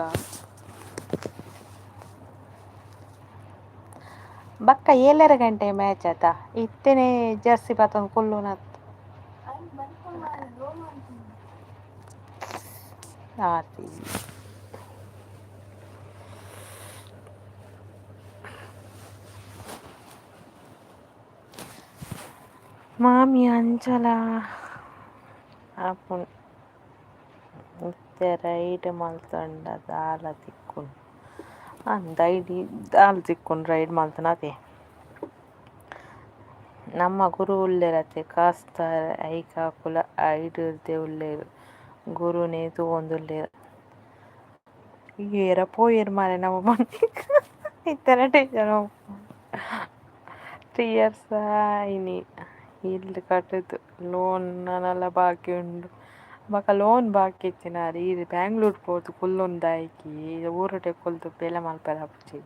ಬೊಕ್ಕ ಏಳರೆ ಗಂಟೆ ಮ್ಯಾಚ್ ಅತ ಇತ್ತೆನೆ ಜರ್ಸಿ ಪತೊಂದು ಕುಲ್ಲುನತ್. ಆರ್ ಸಿ ಬಿ. ಮಾಮಿ ಅಂಚಲ ಆಪುಂಡು ಇತ್ತೆ ರೈಡ್ ಮಲ್ತುಂಡ ದಾಲ ತಿಕ್ಕುಂಡು ಅಂದ್ ಐಡಿ ದಾಲ ತಿಕ್ಕುಂಡು ರೈಡ್ ಮಲ್ತುಂಡ ಅತೆ. ನಮ್ಮ ಗುರು ಉಲ್ಲೆರ್ ಅತೆ ಕಾಸ್ದ ಐಕ್ ಅಕುಲು ಐಡ್ ಡೆ ಉಲ್ಲೆರ್ ಗುರುನೆ ತೂವೊಂದುಲ್ಲೆರ್. ಏರ ಪೋಯೆರ್ ಮಾರ್ರೆ ನಮ ಪಂಡಿಕ್ ಇತ್ತೆ ಟೆನ್ಷನ್. 3 years ಆಯಿನಿ ಇಲ್ಲ್ ಕಟ್ಟುದು ಲೋನ್ ನನಲ ಬಾಕಿ ಉಂಡು ಬೊಕ ಲೋನ್ ಬಾಕಿ ಇತ್ತಿನಾರ್ ಈರ್ ಬ್ಯಾಂಗ್ಳೂರ್ ಪೋದು ಕುಲ್ಲೊಂದಾಯ್ಕಿ ಊರುಡೆ ಕುಲ್ದು ಬೇಲೆ ಮಲ್ಪೆರೆ ಆಪುಜಿ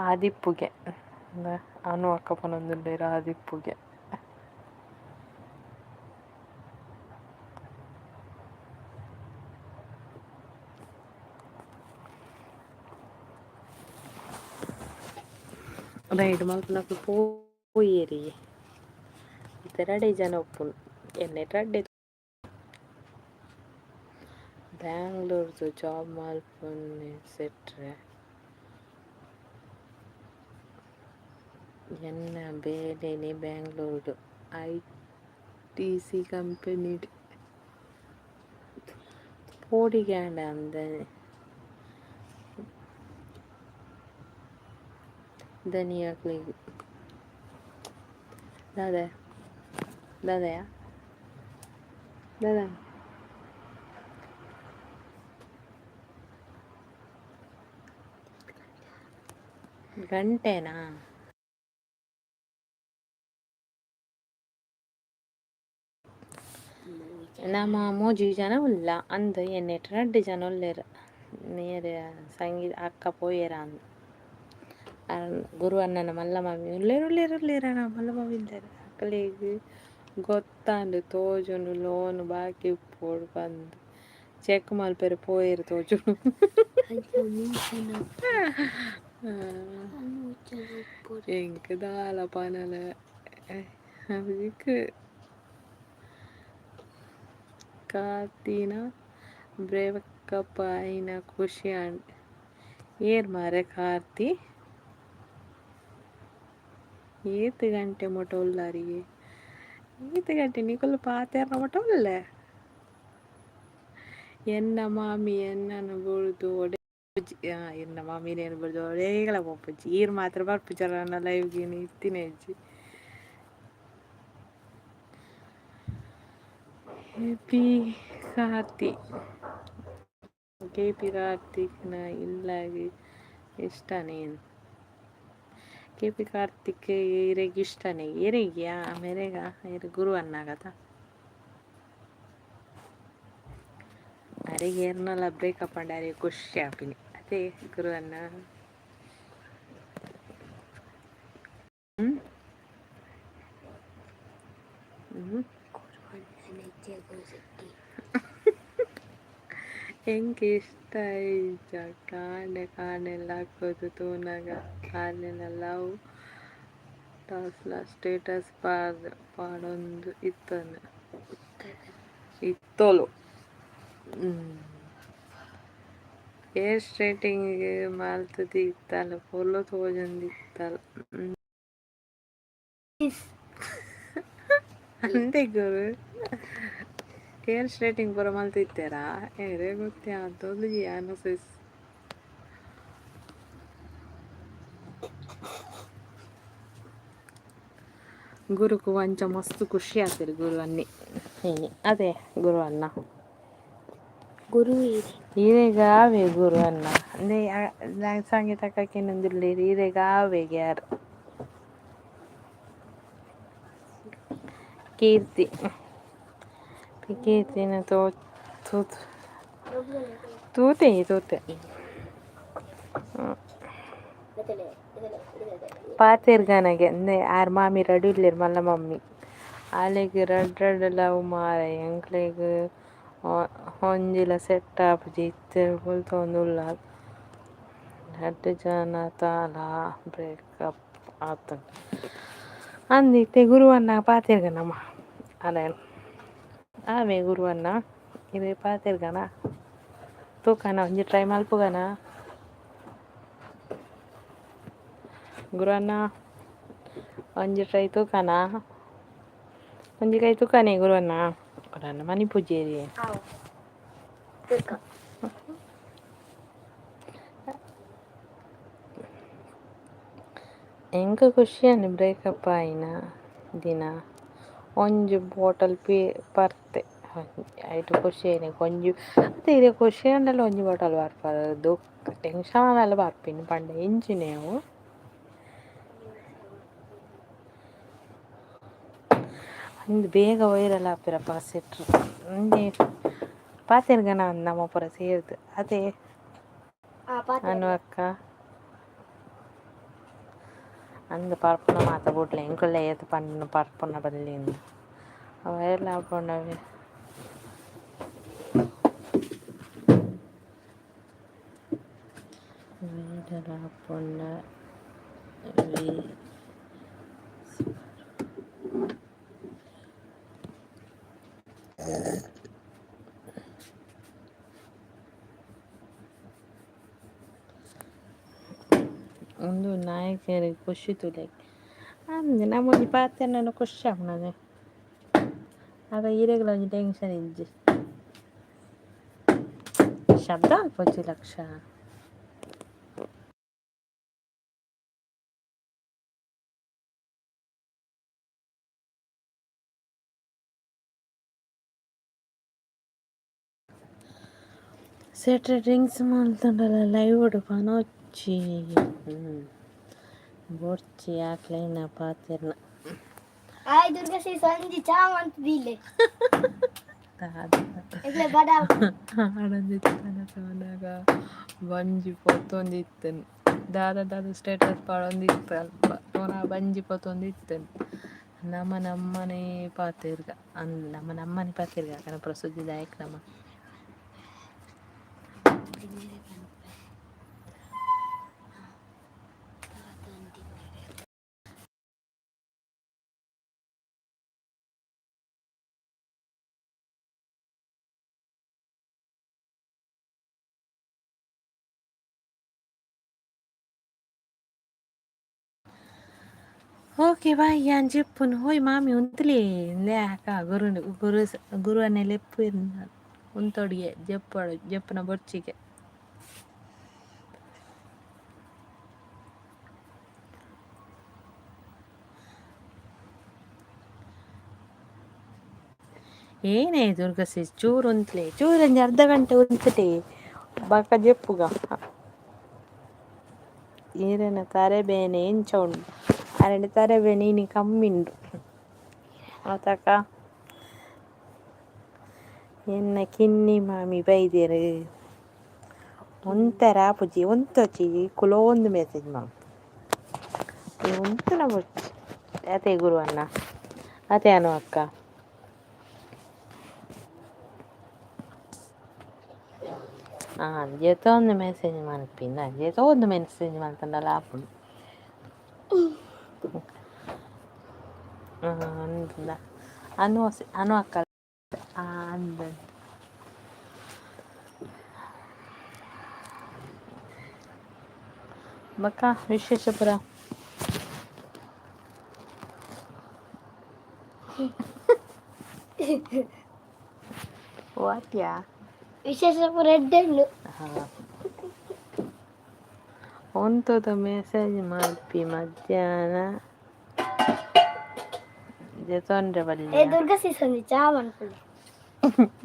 ಆದಿಪ್ಪುಗೆ ಅನು ಅಕ್ಕ ಪನೊಂದುಲ್ಲೆರ್ ಆದಿಪ್ಪುಗೆ. ರೈಡ್ ಮಲ್ಪುನಕುಲು ಪೋಯೆರ್ ಇತ್ತೆ ರಡ್ಡೆ ಜನ ಉಪ್ಪುನು ಎನ್ನೇಟ್ ರಡ್ಡೆ ಬ್ಯಾಂಗ್ಳೂರ್ದು ಜಾಬ್ ಮಲ್ಪುನೆ ಸೆಟ್ರೆ ಎನ್ನ ಬೇಲೆನೆ ಬ್ಯಾಂಗ್ಳೂರ್ಡು ಐ.ಟಿ.ಸಿ ಕಂಪೆನಿಡ್ ಪೋಡಿಗೆ ಆಂಡ ಅಂದ್ ಧನಿಯಕ್ಲೆಗ್ ದಾದ ದಾದಯಾ ದಾದ ಗಂಟೆನಾ? ನಮ ಮೂಜಿ ಜನ ಉಲ್ಲ ಅಂದ್ ಎನ್ನೇಟ್ ರಡ್ಡ್ ಜನ ಉಲ್ಲೆರ್ ಮೇರ್ ಸಂಗೀತ ಅಕ್ಕ ಪೋಯೆರ್ ಅಂದ್ ಗುರು ಅಣ್ಣನ ಮಲ್ಲ ಮಾಮಿ ಉಲ್ಲೆರ್ ಉಲ್ಲೆರ್ ಉಲ್ಲೆರ್ ಮಲ್ಲ ಮಾಮಿ ಉಲ್ಲೆರ್ ಅಕ್ಲೆಗ್ ಗೊತ್ತಾಂಡ್ ತೋಜುಂಡು ಲೋನ್ ಬಾಕಿ ಇಪ್ಪೊಡು ಪಂದ್ ಚೆಕ್ ಮಲ್ಪೆರೆ ಪೋಯೆರ್ ತೋಜುಂಡು. ಎಂಕ್ ದಾಲ ಪನಲ ಅವೆಕ್ ಕಾರ್ತಿನ ಬ್ರೇಕಪ್ ಆಯಿನ ಖುಷಿ ಆಂಡ್ ಏರ್ ಮಾರ್ರೆ ಕಾರ್ತಿ ಏತ್ ಗಂಟೆ ಮುಟ ಉಲ್ಲರಿಗೆ ಏತ್ ಗಂಟೆ ನಿಕುಲು ಪಾತೆರ್ನ ಮುಟ ಉಲ್ಲೆ ಎನ್ನ ಮಾಮಿ ಎನ್ನನ್ ಬುಡ್ದು ಒಡೆ ಎನ್ನ ಮಾಮಿನೇನು ಬುಡ್ದು ಒಡೇಗ್ಲ ಪೋಪುಜಿ ಈರ್ ಮಾತ್ರ ಬರ್ಪುಜರ ಎನ್ನ ಲೈವ್ ಗ್ ಇತ್ತಿನ ಇಜ್ಜಿ. ಪಿ ಕಾರ್ತಿ ಕೆ ಪಿ ಕಾರ್ತಿಕ್ನ ಇಲ್ಲಗ್ ಇಷ್ಟನೇ ಕೆ ಪಿ ಕಾರ್ತಿಕ್ ಇರೆಗ್ ಇಷ್ಟನೇ ಇರೆಗ್ಯಾ ಮೆರೆಗ ಇರ್ ಗುರು ಅಣ್ಣಗತ ಅರೆಗ್ ಏರ್ನಲ ಬ್ರೇಕಪ್ ಆಂಡ ಅರೆಗ್ ಖುಷಿ ಆಪಿನಿ ಅತೆ ಗುರು ಅಣ್ಣ. ಹ್ಮ್ ಹ್ಮ್ ಎಂಕ್ ಇಷ್ಟ ಇಜ್ಜ ಕಾಂಡೆ ಕಾಂಡೆ ಲಕ್ಕುದು ತೂನಗ ಆಲೆನ ಲವ್ ಟಾಸ್ಲ ಸ್ಟೇಟಸ್ ಪಾಡ್ದ್ ಪಾಡೊಂದು ಇತ್ತಲ್ ಇತ್ತೊಲು. ಹೇರ್ ಸ್ಟ್ರೈಟಿಂಗ್ ಮಲ್ತುದು ಇತ್ತಲ್ ಪೊರ್ಲು ತೋಜೊಂದಿತ್ತಲ್. ಅಂದೆ ಗುರು ಹೇರ್ ಸ್ಟ್ರೈಟಿಂಗ್ ಪೂರ ಮಲ್ತಿತ್ತೆರಾ ಏರೆಗ್ ಗೊತ್ತೇ ಆತೊಂದುಜಿ ಯಾನ್ ಸಿಸ್. ಗುರುಕು ಅಂಚ ಮಸ್ತ್ ಖುಷಿ ಆತೆರ್ ಗುರು ಅನ್ನಿ ಅದೇ ಗುರು ಅಣ್ಣ. ಗುರು ಈರೆಗ್ ಆವೆ ಗುರು ಅಣ್ಣ ಅಂದೆ ಸಂಗೀತ ಕೇನೊಂದುಲ್ಲೆರ್ ಈರೆಗ್ ಆವೆಗೆ ಯಾರ್ ಕೀರ್ತಿ ಕೀರ್ತಿನ ತೋ ತೂತು ತೂತೆ ತೂತೆ ಪಾತೆರ್ಗನಗೆ ಅಂದೆ ಆರ್ ಮಾಮಿ ರಡ್ಡ್ ಉಲ್ಲೆರ್ ಮಲ್ಲ ಮಮ್ಮಿ ಆಲೆಗ್ ರಡ್ಡ್ ರಡ್ಡ್ ಲವ್ ಮಾರ್ರೆ ಎಂಕ್ಲೆಗ್ ಒಂಜಿಲ ಸೆಟ್ ಆಪುಜಿ ಇತ್ತೆ ಬುಲ್ತೊಂದುಲ್ಲ ರಡ್ಡ್ ಜನತಾಲ ಬ್ರೇಕಪ್ ಆತುಂಡ್ ಅಂದ್ ಇತ್ತೆ ಗುರುವಣ್ಣ ಪಾತೆರ್ಗನಮ ಅಲೆನ್ ಆವೆ ಗುರುವಣ್ಣ ಇರೆ ಪಾತೆರ್ಗನ ತೂಕನ ಒಂಜಿ ಟ್ರೈ ಮಲ್ಪುಗನ ಗುರುವಣ್ಣ ಒಂಜಿ ಟ್ರೈ ತೂಕನ ಒಂಜಿ ಕೈ ತೂಕನೆ ಗುರುವಣ್ಣ ಗುರುವಣ್ಣ ಮನಿಪುಜೆರ್. ಎಂಕ್ ಖುಷಿ ಆಂಡ್ ಬ್ರೇಕಪ್ ಆಯಿನ ದಿನ ಒಂಜಿ ಬೋಟಲ್ ಪರ್ತೆ. ಐಟ್ ಖುಷಿ ಆಯ್ನೆ ಒಂಜಿ ಅತ್ತೆ ಇರೆ ಖುಷಿ ಆಂಡಲ ಒಂಜಿ ಬಾಟಲ್ ಬರ್ಪರ್ ದುಃಖ ಟೆನ್ಷನ್ ಆಂಡಲ ಬರ್ಪಿನಿ ಪಂಡ ಎಂಚಿನೆ ಅವು. ಅಂದ್ ಬೇಗ ವೈರಲ್ ಆಪೆರಪ್ಪ ಸೆಟ್ರು ಒಂಜಿ ಪಾತೆರ್ಗನ ನಮ ಪೂರ ಸೇರ್ದ್ ಅತೆ. ಅನು ಅಕ್ಕ ಅಂದ್ ಪರ್ಪುನ ಮಾತ ಬುಡ್ಲೆ ಎಂಕುಲ್ಲ ಏತ್ ಪಂಡ ಪರ್ಪುನ ಬಲ್ಲಿಂದ್ ವೈರಲ್ ಆಪುಂಡವೆ. ವೈರಲ್ ಆಪುಂಡ ಉಂದು ನಾಯಕೆರೆಗ್ ಖುಷಿ ತೂಲೆ ಅಂದ್ ನಮ ಒಂಜಿ ಪಾತೆರ್ಂಡ ಖುಷಿ ಆಪುಂಡು ಅಗ ಇರೆಗ್ಲ ಒಂಜಿ ಟೆನ್ಷನ್ ಇಜ್ಜಿ ಶಬ್ದ ಮಲ್ಪೊಚಿ ಲಕ್ಷ. ಸೆಟ್ರೆ ಡ್ರಿಂಕ್ಸ್ ಮಲ್ತುಂಡಲ ಲೈವ್ ಡ್ ಪನೊಚ್ಚಿ ಬೊರ್ಚಿ ಅಕ್ಲೆನ ಪಾತೆರ್ನ. ಆಯ್ ದುರ್ಗಶ್ರೀ ಸಂಜಿ ಚಾ ಮಂತ್ ದೀಲೆ. ಎಗ್ಲೆ ಬಡ. ಆಡೊಂದಿತ್ತನ ಬಂಜಿ ಪೊತ್ತೊಂದಿತ್ತನ್ ದಾದ ದಾದ ಸ್ಟೇಟಸ್ ಪಾಡೊಂದಿತ್ತು ಅಲ್ಪ ಪೂರ ಬಂಜಿ ಪೊತ್ತೊಂದಿತ್ತನ್ ನಮ ನಮ್ಮನೆ ಪಾತೆರ್ಗ ಅಂದ್ ನಮ ನಮ್ಮನೆ ಪಾತೆರ್ಗ ಅಕನ ಪ್ರಸಿದ್ಧಿ ದಾಯಕ ನಮ. ಓಕೆ ಬಾಯ್ ಯಾನ್ ಜೆಪ್ಪುನು ಹೋಯ್ ಮಾಮಿ ಉಂತುಲೆ ಇಂದೆ ಅಕ್ಕ ಗುರು ಗುರು ಗುರುವನ್ನೇ ಲೆಪ್ಪು ಉಂತೊಡಿಗೆ ಜೆಪ್ಪಡು ಜೆಪ್ಪುನ ಬೊರ್ಚಿಗೆ. ಏನೇ ದುರ್ಗಸಿ ಚೂರು ಉಂತ್ಲೆ ಚೂರು ಒಂಜಿ ಅರ್ಧ ಗಂಟೆ ಉಂತುಲೆ ಬೊಕ ಜೆಪ್ಪುಗ ಈರೆನ ತರೆ ಬೇನೆ ಎಂಚ ಉಂಡು ಅರೆನ ತರೆ ಬೇನೆ ಇನಿ ಕಮ್ಮಿ ಉಂಡು ಆತಕ ಎನ್ನ ಕಿನ್ನಿ ಮಾಮಿ ಬೈದೆರ್ ಉಂತರ ಆಪುಜಿ ಉಂತೊಚಿ ಕುಲೋಂದು ಮೆಸೇಜ್ ಮಲ್ಪು ಈ ಉಂತುನ ಬೊರ್ಚಿ ಅತೆ ಗುರುವಣ್ಣ ಅತೆ ಅನು ಅಕ್ಕ. ಜೆತೊಂದು ಮೆಸೇಜ್ ಮಲ್ಪಿನ ಜೆತೊಂದು ಮೆಸೇಜ್ ಮಲ್ತುಂಡಲ ಆಪುಂಡು ಅಂದ ಅನು ಅನು ಅಕ್ಕ ಅಂದ್. ಬೊಕ್ಕ ವಿಶೇಷ ಪೂರ. ವಾಟ್ಯಾ ವಿಶೇಷ ಪೂರ ಎಡ್ಡೆ ಉಂಡು. ಉಂತುದು ಮೆಸೇಜ್ ಮಲ್ಪಿ ಮಧ್ಯಾಹ್ನ ಜೆತೊನ್ರೆ ಏ ಬಲ್ಲಿಯ. ದುರ್ಗಶ್ರೀ ಸಂಜಿ ಚಾ ಮನ್ಪುಲೆ.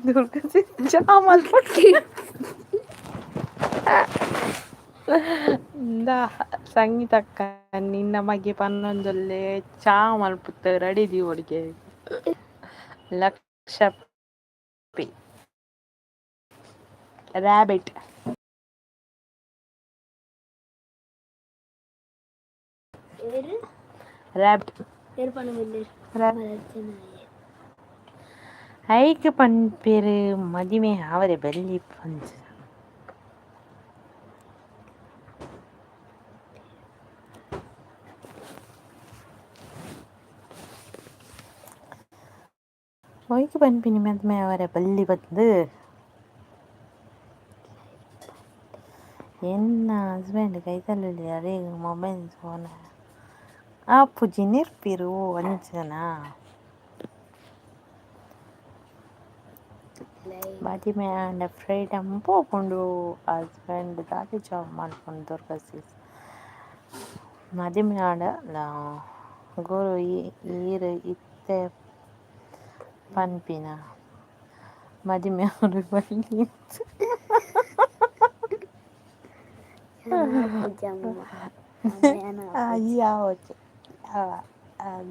ದುರ್ಗಸಿ ಚಾ ಮಲ್ಪೊಡು ಇಂದಾ ಸಂಗೀತಕ್ಕ ನಿನ್ನ ಮಗೆ ಪನ್ನೊಂದುಲ್ಲೆ ಚಾ ಮಲ್ಪುತ್ತ ರೆಡಿ ದೀವೊಡಿಗೆ ಲಕ್ಷ ಪಿ ರ್ಯಾಬಿಟ್. ಏರು ರ್ಯಾಬಿಟ್. ಏರು ಪನೊಂದುಲ್ಲೆರ್. ಐಕ್ ಪನ್ಪೆರ್ ಮದಿಮೆ ಆವರೆ ಬಲ್ಲಿ ಪಂದ್. ಒಯ್ಕ್ ಪನ್ಪಿನಿ ಮದಿಮೆ ಆವರೆ ಬಲ್ಲಿ ಪಂದ್. ಎನ್ನ ಹಸ್ಬೆಂಡ್ ಕೈತಲ್ ಉಲ್ಲೆರ್ ಅರೆಗ್ ಮೊಬೈಲ್ ಫೋನ್ ಆಪುಜಿ ನೆರ್ಪೆರ್ ಓ ಅಂಚನಾ. ಮದಿಮೆ ಆಂಡ ಫ್ರೀಡಮ್ ಪೋಪುಂಡು ಹಸ್ಬೆಂಡ್ ದಾದ ಜಾಬ್ ಮನ್ಪುನು ದುರ್ಗಾ ಸಿಸ್. ಮದಿಮೆ ಆಂಡ ಗುರು ಈರ್ ಇತ್ತೆ ಪನ್ಪಿನ. ಮದಿಮೆ ಆವೊಡು ಬಲ್ಲಿ. ಯಾನ್ ಆಪುಜಿ ಅಮ್ಮ. ಅಮ್ಮ ಯಾನ್ ಆಪುಜಿ. ಈ ಆವೊಚ್ಚಿ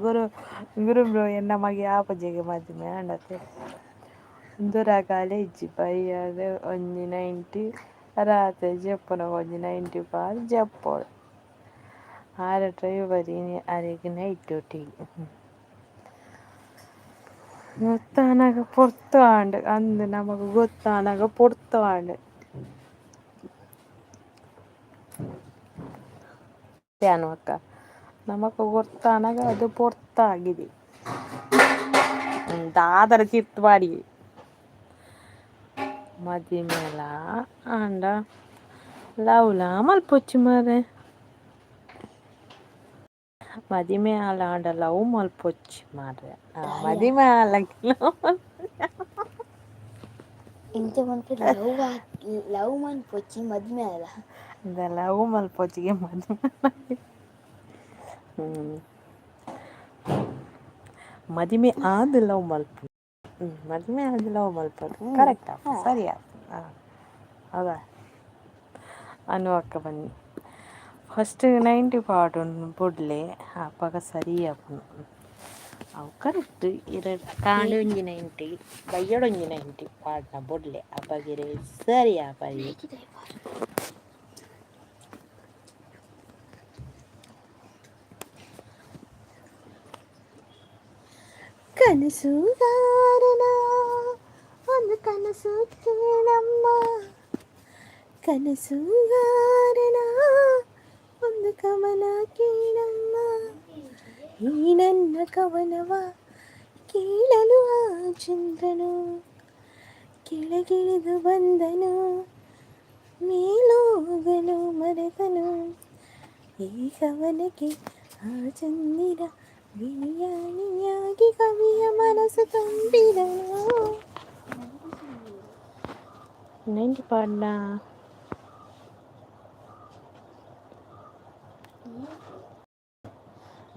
ಗುರು ಗುರು ಬ್ರೋ ಎನ್ನ ಮಗೆ ಆಪುಜಿಗೆ ಮದಿಮೆ ಆಂಡತೆ. ಉಂದು ಇಜ್ಜಿ ಬಯ್ಯಡ್ ಒಂಜಿ ನೈಂಟಿ ರಾತ್ರೆ ಜೆಪ್ಪುನಗ ಒಂಜಿ ನೈಂಟಿ ಪಾಡ್ ಜೆಪ್ಪೊಡು. ಆರ ಡ್ರೈವರ್ ಇನಿ ಅರೆಗ್ ನೈಟ್ ಡ್ಯೂಟಿ. ಗೊತ್ತಾನಗ ಪೊರ್ತು ಆಂಡ್ ಅಂದ್ ನಮಕ್ ಗೊತ್ತಾನಗ ಪೊರ್ತು ಆಂಡ್. ಅಕ್ಕ ನಮಕ್ ಗೊತ್ತಾನಗ ಅದು ಪೊರ್ತಾಗಿದೆ. ದಾದರ ತಿರ್ತ್ ಪಾಡಿಯೆ ಮದಿಮೆಲ ಆಂಡ ಲವ್ಲ ಮಲ್ಪೊಚ್ಚಿ ಮಾರ್ರೆ. ಮದಿಮೆ ಆಲ ಆಂಡ ಲವ್ ಮಲ್ಪೊಚ್ಚಿ ಮಾರ್ರೆ. ಮದಿಮೆ ಆಲ ಲವ್. ಇಂಚ ಮನ್ಪುನ ಲವ್ ಲವ್ ಮನ್ಪೊಚ್ಚಿ ಮದ್ಮೆ ಆಲ. ಲವ್ ಮಲ್ಪೊಚ್ಚಿಗೆ ಮದಿಮೆ. ಮದಿಮೆ ಆದ್ ಲವ್ ಮಲ್ಪು. ಮದಿಮೆ ಆದ್ ಲವ್ ಮಲ್ಪೊಡು ಕರೆಕ್ಟ್ ಆಪ ಸರಿ ಆಪ. ಹೌದಾ ಅನು ಅಕ್ಕ ಬನ್ನಿ. ಫಸ್ಟ್ ನೈಂಟಿ ಪಾಡೊಂದು ಬುಡ್ಲೆ ಅಪಗ ಸರಿ ಆಪುಂಡು. ಅವು ಕರೆಕ್ಟ್ ಇರೆಡ್ ಕಾಂಡೆ ಒಂಜಿ ನೈಂಟಿ ಬಯ್ಯಡ್ ಒಂಜಿ ನೈಂಟಿ ಪಾಡ್ನ ಬುಡ್ಲೆ ಅಪಗ ಇರೆ ಸರಿ ಆಪರಿ. ಕನಸುಗಾರನ ಒಂದು ಕನಸು ಕೇಳಮ್ಮ. ಕನಸುಗಾರನ ಒಂದು ಕವನ ಕೇಳಮ್ಮ. ಈ ನನ್ನ ಕವನವ ಕೇಳಲು ಆ ಚಂದ್ರನು ಕೆಳಗಿಳಿದು ಬಂದನು ಮೇಲೋಗಲು ಮರೆತನು. ಈ ಕವನಕ್ಕೆ ಆ ಚಂದಿರ ಬಿರಿಯಾನಿಯಾಗಿ ಕವಿಯ ಮನಸ್ಸು ತುಂಬಿದನು. ನೈಂಟಿ ಪಾಡ್ನ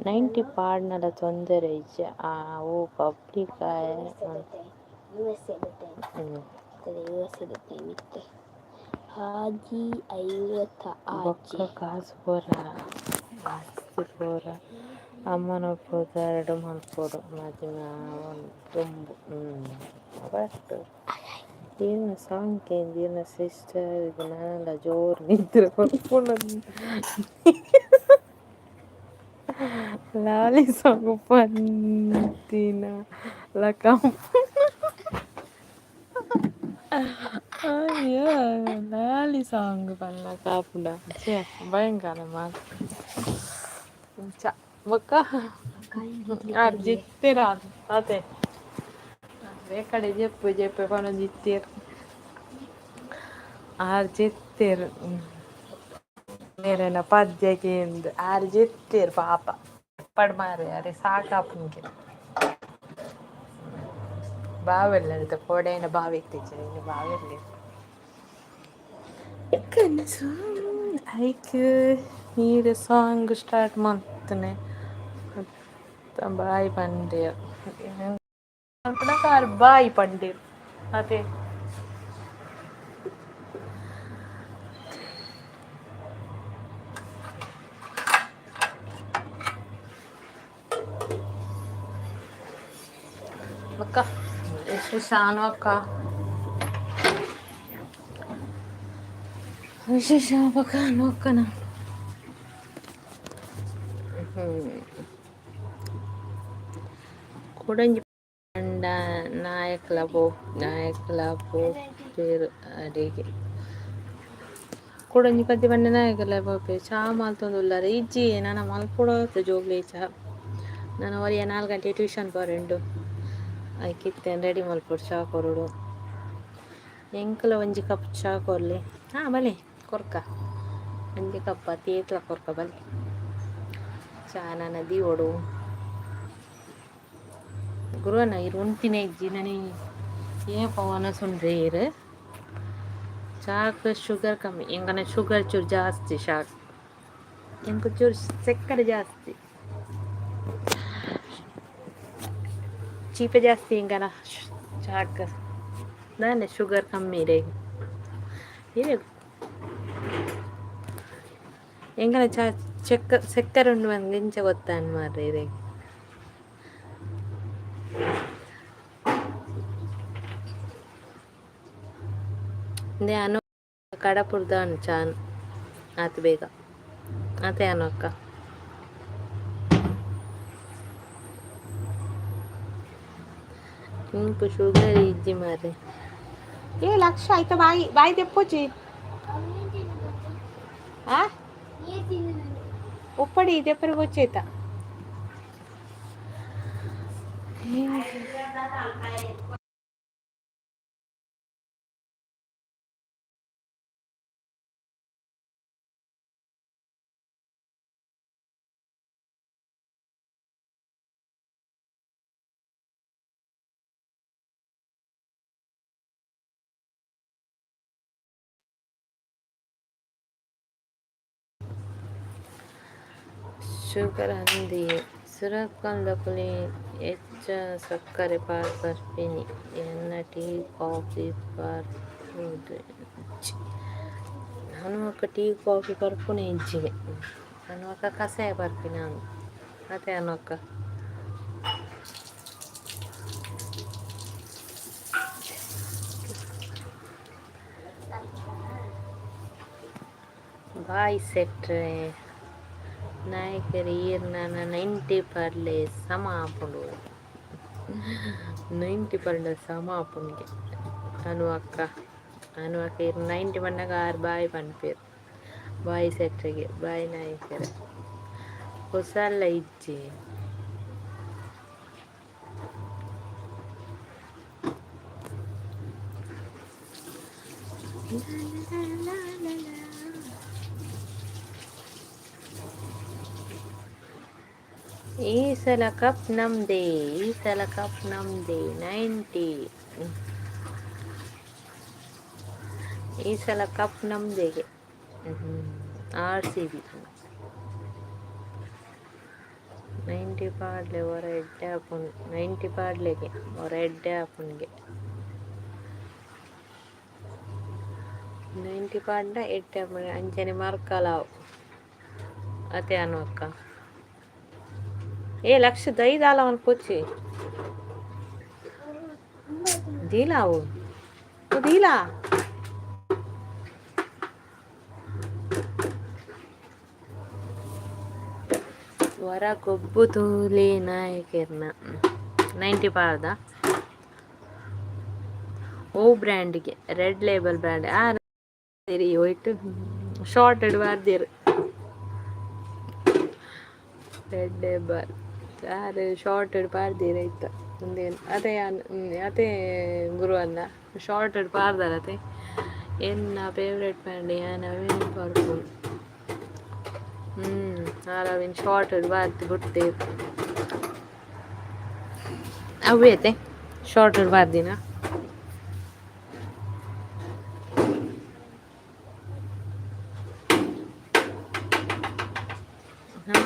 ನೈಂಟಿ ಪಾಡ್ನಲ ತೊಂದರೆ ಇಜ್ಜಿ ಅವು ಪಬ್ಲಿಕ್. ಯು ಎಸ್ ಎ ಟೈಮ್ ಇತ್ತೆ ಆಜಿ ಐವತ್ತ ಬೊಕ್ಕ ಆಜಿ. ಕಾಸ್ ಪೂರ ಆಸ್ತಿ ಪೂರ ಅಮ್ಮನ ಪುದರ್ಡ್ ಮಲ್ಪೊಡು ಮದಿಮೆ ಆವೊಡು ದುಂಬು. ಕರೆಕ್ಟ್. ಈರ್ನ ಸಾಂಗ್ ಕೇಂದ್ ಈರ್ನ ಸಿಸ್ಟರ್ ನನಲ ಜೋರು ನಿದ್ರೆ ಬರ್ಪುಂಡು. ಲಾಲಿ ಸಾಂಗ್ ಪಂತಿನ ಲಕ. ಅಯ್ಯೋ ಲಾಲಿ ಸಾಂಗ್ ಪನ್ಲ ಕಾಪುಂಡ ಛೇ ಭಯಂಕರ ಮಾತ. ಚ ಬೊಕ್ಕ ಆರ್ ಜಿತ್ತೆರ್ ಅತೆ ವೇಕಡೆ ಜೆಪ್ಪು ಜೆಪ್ಪೆ ಪನೊಂದು ಇತ್ತೆರ್ ಆರ್ ಜೆತ್ತೆರ್ ಮೇರೆನ ಪದ್ಯ ಕೇಂದ್ ಆರ್ ಜೆತ್ತೆರ್ ಪಾಪ ಪಡ್ ಮಾರ್ರೆ ಅರೆ ಸಾಕಾಪುಂಗೆ. ಬಾವೆಲ್ಲ ಕೋಡೆನ ಬಾವೆ ಇತ್ತಿಜ್ಜಿ ಇನಿ ಬಾವೆಲ್ಲೆರ್. ಕನಸು ಐಕ್ ನೀರು ಸಾಂಗ್ ಸ್ಟಾರ್ಟ್ ಮಲ್ತುನೆ ಬಾಯ್ ಪಂಡೆರ್ ಮಲ್ಪುನಗ ಆರ್ ಬಾಯ್ ಪಂಡೆರ್ ಅತೆ. ಬೊಕ್ಕ ವಿಶೇಷ ಅಕ್ಕ ವಿಶೇಷ ಬೊಕ್ಕ ಅನು ಅಕ್ಕನ. ಕುಡೊಂಜಿ ಪಂಡ ನಾಯಕ್ಲ ಪೋ ನಾಯಕ್ಲ ಪೋಪೆರ್ ಅಡೆಗ್. ಕುಡೊಂಜಿ ಪದ್ಯ ಪಂಡ ನಾಯಕ್ಲ ಪೋಪೆರ್ ಚಾ ಮಲ್ತೊಂದುಲ್ಲೆರ್ ಇಜ್ಜಿ ನನ ಮಲ್ಪೊಡಾತೆ ಜೋಕ್ಲೆಗ್ ಚಾ. ನನ ಒರಿಯ 4 ಗಂಟೆ ಟ್ಯೂಷನ್ ಪೋರೆ ಉಂಡು. ಐಕ್ ಇತ್ತೆ ರೆಡಿ ಮಲ್ಪೊಡು ಚಾ ಕೊರೊಡು. ಎಂಕಲ ಒಂಜಿ ಕಪ್ ಚಾ ಕೊರ್ಲೆ. ಹಾಂ ಬಲೆ ಕೊರ್ಕ ಒಂಜಿ ಕಪ್ ಅತ್ ಏತ್ಲ ಕೊರ್ಕ ಬಲೆ. ಚಾ ನನ ದೀವೊಡು. ಗುರುವಣ್ಣ ಇರ್ ಉಂತಿನ ಇಜ್ಜಿ ನನ ಏಪ ವನಸುಂಡ್ರೆ ಇರ್. ಚಾಕ್ ಶುಗರ್ ಕಮ್ಮಿ ಎಂಕನ ಶುಗರ್ ಚೂರು ಜಾಸ್ತಿ ಶಾಕ್ ಎಂಕ್ ಚೂರು ಸಕ್ಕರೆ ಜಾಸ್ತಿ ಚೀಪೆ ಜಾಸ್ತಿ ಎಂಕನ ಚಾಕ್. ದಾನೆ ಶುಗರ್ ಕಮ್ಮಿ ಇರೆ ಇರೆ ಎಂಕನ ಚಾ ಚೆಕ್ಕ ಸಕ್ಕರೆ ಉಂಡು ಬಂದು ಇಂಚ ಗೊತ್ತಾನ್ ಮಾರ್ರೆ ಇರೆ. ಇಂದೆ ಅನು ಕಡಪುರ್ದ ಚಾನ್ ಆತ್ ಬೇಗ ಆತೆ ಅನು ಅಕ್ಕ. ಇಂಕು ಶುಗರ್ ಇಜ್ಜಿ ಮಾರ್ರೆ. ಏ ಲಕ್ಷ ಆಯ್ತಾ ಬಾಯಿ ಬಾಯಿ ದೆಪ್ಪುಜಿ ಆ ಉಪ್ಪಡಿ ದೆಪ್ಪರೆ ಬೊಚ್ಚೈತ. ಶುಗರ್ ಅಂದಿ ಸುರತ್ಕಲ್ದಕುಲು ಎಚ್ಚ ಸಕ್ಕರೆ ಪಾಡ್ ಪರ್ಪಿನಿ ಎನ್ನ ಟೀ ಕಾಫಿ ಪರ್ಪುಜಿ. ಅನುವಕ್ಕ ಟೀ ಕಾಫಿ ಪರ್ಪುನೆ ಇಜ್ಜಿಗೆ. ಅನುವಕ್ಕ ಕಷಾಯ ಪರ್ಪಿನ ಅತೆ ಅನುವಕ್ಕ. ಬಾಯ್ ಸೆಟ್ರೆ ನಾಯಕರು ಈರ್ನ 90 ಪರ್ಲೆ ಸಮ ಆಪುಂಡು. 90 ಪಂಡ ಸಮ ಆಪುಂಡು ಅನು ಅಕ್ಕ. ಅನು ಅಕ್ಕ ಈರ್ 90 ಪನ್ನಗ ಆರು ಬಾಯ್ ಪನ್ಪೇರು. ಬಾಯ್ ಸೆಟ್ರಿಗೆ ಬಾಯ್ ನಾಯಕರು ಕುಸಲ್ಲ ಇಜ್ಜಿ. ಈ ಸಲ ಕಪ್ ನಮ್ದೇ, ಈ ಸಲ ಕಪ್ ನಮ್ದೇ 90. ಈ ಸಲ ಕಪ್ ನಮ್ದೇಗೆ. ಆರ್ ಸಿ ಬಿ 90 ಪಾಡ್ಲೆ ಒರ ಎಡ್ಡೆ ಆಪುಂಡು. 90 ಪಾಡ್ಲೆಗೆ ಒರ ಎಡ್ಡೆ ಆಪುಂಡ್ಗೆ. 90 ಪಾಡ್ಂಡ ಎಡ್ಡೆ ಆಪುಂಡು. ಅಂಚನೆ ಮರ್ಕಲಾವು ಅತೆ ಅನು ಅಕ್ಕ. ಏ ಲಕ್ಷ ದೈದಾಲ ಮನ್ಪೊಚ್ಚಿ ದೀಲಾವು ದೀಲಾ. ವರ ಗೊಬ್ಬು ತೂಲೆ ನಾಯಕೆರ್ನ 90 ಪಾಡ್ದ. ಓ ಬ್ರ್ಯಾಂಡ್ಗೆ ರೆಡ್ ಲೇಬಲ್ ಬ್ರ್ಯಾಂಡ್ ಆ ಹೋಯ್ತು ಶಾರ್ಟ್ ಬಾರ್ದಿರು ರೆಡ್ ಲೇಬಲ್ ಆರು ಶಾರ್ಟ್ ಪಾಡ್ದಿರ ಇತ್ತ ಉಂದೇನು ಅದೇ ಅದೇ ಗುರುವನ್ನ ಶಾರ್ಟ್ ಪಾಡ್ದಾರತೆ. ಎನ್ನ ಫೇವ್ರೆಟ್ ಬ್ರ್ಯಾಂಡ್ ಯಾನ್ ಅವೇನ್ ಪರ್ಪುನು. ಆರ್ ಅವೇನು ಶಾರ್ಟ್ ಬಾರ್ದು ಬುಡ್ತೇರ್ ಅವೇ ಅತೆ ಶಾರ್ಟ್ ಬಾರ್ದಿನ. ಹಾಂ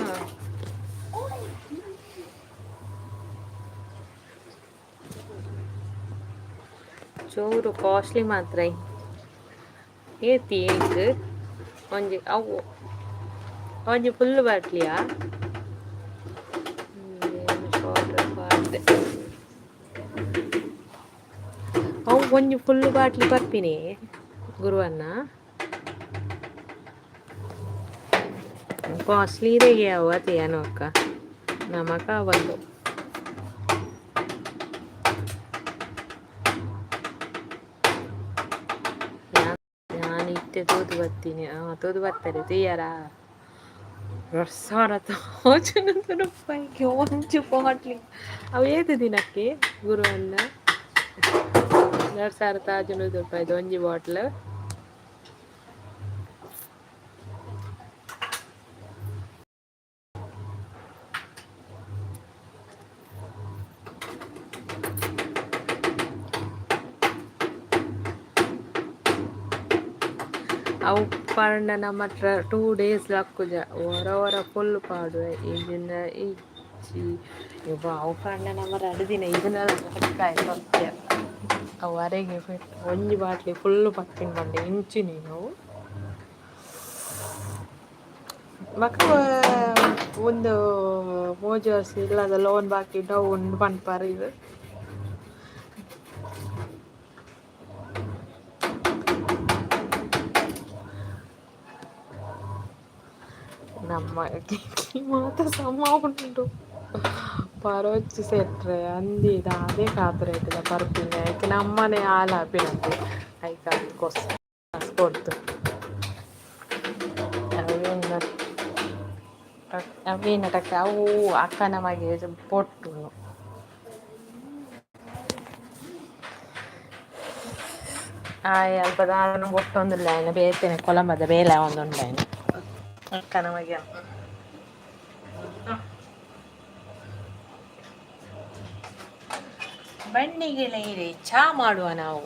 ಚೂರು ಕಾಸ್ಟ್ಲಿ ಮಾತ್ರ. ಏತಿ ಏಕ್ ಒಂಜಿ ಅವು ಒಂಜಿ ಫುಲ್ ಬಾಟ್ಲಿಯಾ ಶಾರ್ಟ್ ಬಾರ್ದೆ. ಅವು ಒಂಜಿ ಫುಲ್ ಬಾಟ್ಲಿ ಪರ್ಪಿನಿ ಗುರುವನ್ನ. ಕಾಸ್ಟ್ಲಿ ಇರೆಗೆ ಅವು ಅತೆ ಅನು ಅಕ್ಕ ನಮಕ ಒಂದು ಯಾನ್ ಇತ್ತೆ ತೂದು ಬತ್ತೀನಿ. ತೂದು ಬತ್ತಾರೆ ತೂಯರಾ 2000 ತೋಜುನಂತ ರೂಪಾಯಿಗೆ ಒಂಜಿ ಬಾಟ್ಲಿ. ಅವು ಏತ್ ದಿನಕ್ಕೆ ಗುರುವನ್ನ? 2000 ರೂಪಾಯಿದು ಒಂಜಿ ಬಾಟ್ಲ್. ಅವು ಪಂಡ ನಮ್ಮ ಹತ್ರ 2 ಡೇಸ್ ಲಕ್ಕುಜ. ಒರ ಒರ ಫುಲ್ ಪಾಡುವೆ ಇದನ್ನ ಇಜ್ಜಿ. ಯಬ್ಬಾ, ಅವು ಪಂಡ ನಮ್ಮ 2 ದಿನ ಇದನ್ನೆಲ್ಲ ಸತ್ಯ. ಅವು ಅರೆಗೆ ಒಂಜಿ ಬಾಟ್ಲಿ ಫುಲ್ಲು ಪರ್ಪಿನ ಪಂಡೆ ಇಂಚಿನಿ ಅವು. ಬೊಕ ಒಂದು ಮೂಜಿ ವರ್ಷ ಇಲ್ಲದ ಲೋನ್ ಬಾಕಿ ಉಂಡು ಅವು ಉಂಡು ಪನ್ಪರ್ ಇದು. ನಮ್ಮ ಮಾತ ಸಮ ಉಂಡು ಪರೋಚಿ ಸೆಟ್ರೆ ಅಂದಿ ದಾದೆ ಕಾತ್ರೆ ಇತ್ತಿನ ಪರ್ಪಿನ ಐಕ್ ನಮ್ಮನೆ ಆಲ್ ಆಪಿನಂತೆ ಐಕ್ ಕೊಸ್ ಕೊರ್ತು ಅವೇನ ಅವೇನ ಟಕ್ಕ ಅವು ಅಕ್ಕನ ಮಗೆ ಪೊಟ್ಟುನು. ಆಯ್ ಅಲ್ಪ ದಾದನ ಬೊಟ್ಟೊಂದುಲ್ಲೆ ಆಯ್ನ ಬೇತೆನೆ ಕೊಲಂಬದ ಬೇಲೆ ಆವೊಂದುಂಡು ಅಕ್ಕನ ಮಗೆ. ಬನ್ನಿ ಚಾ ಮಾಡುವ ನಾವು.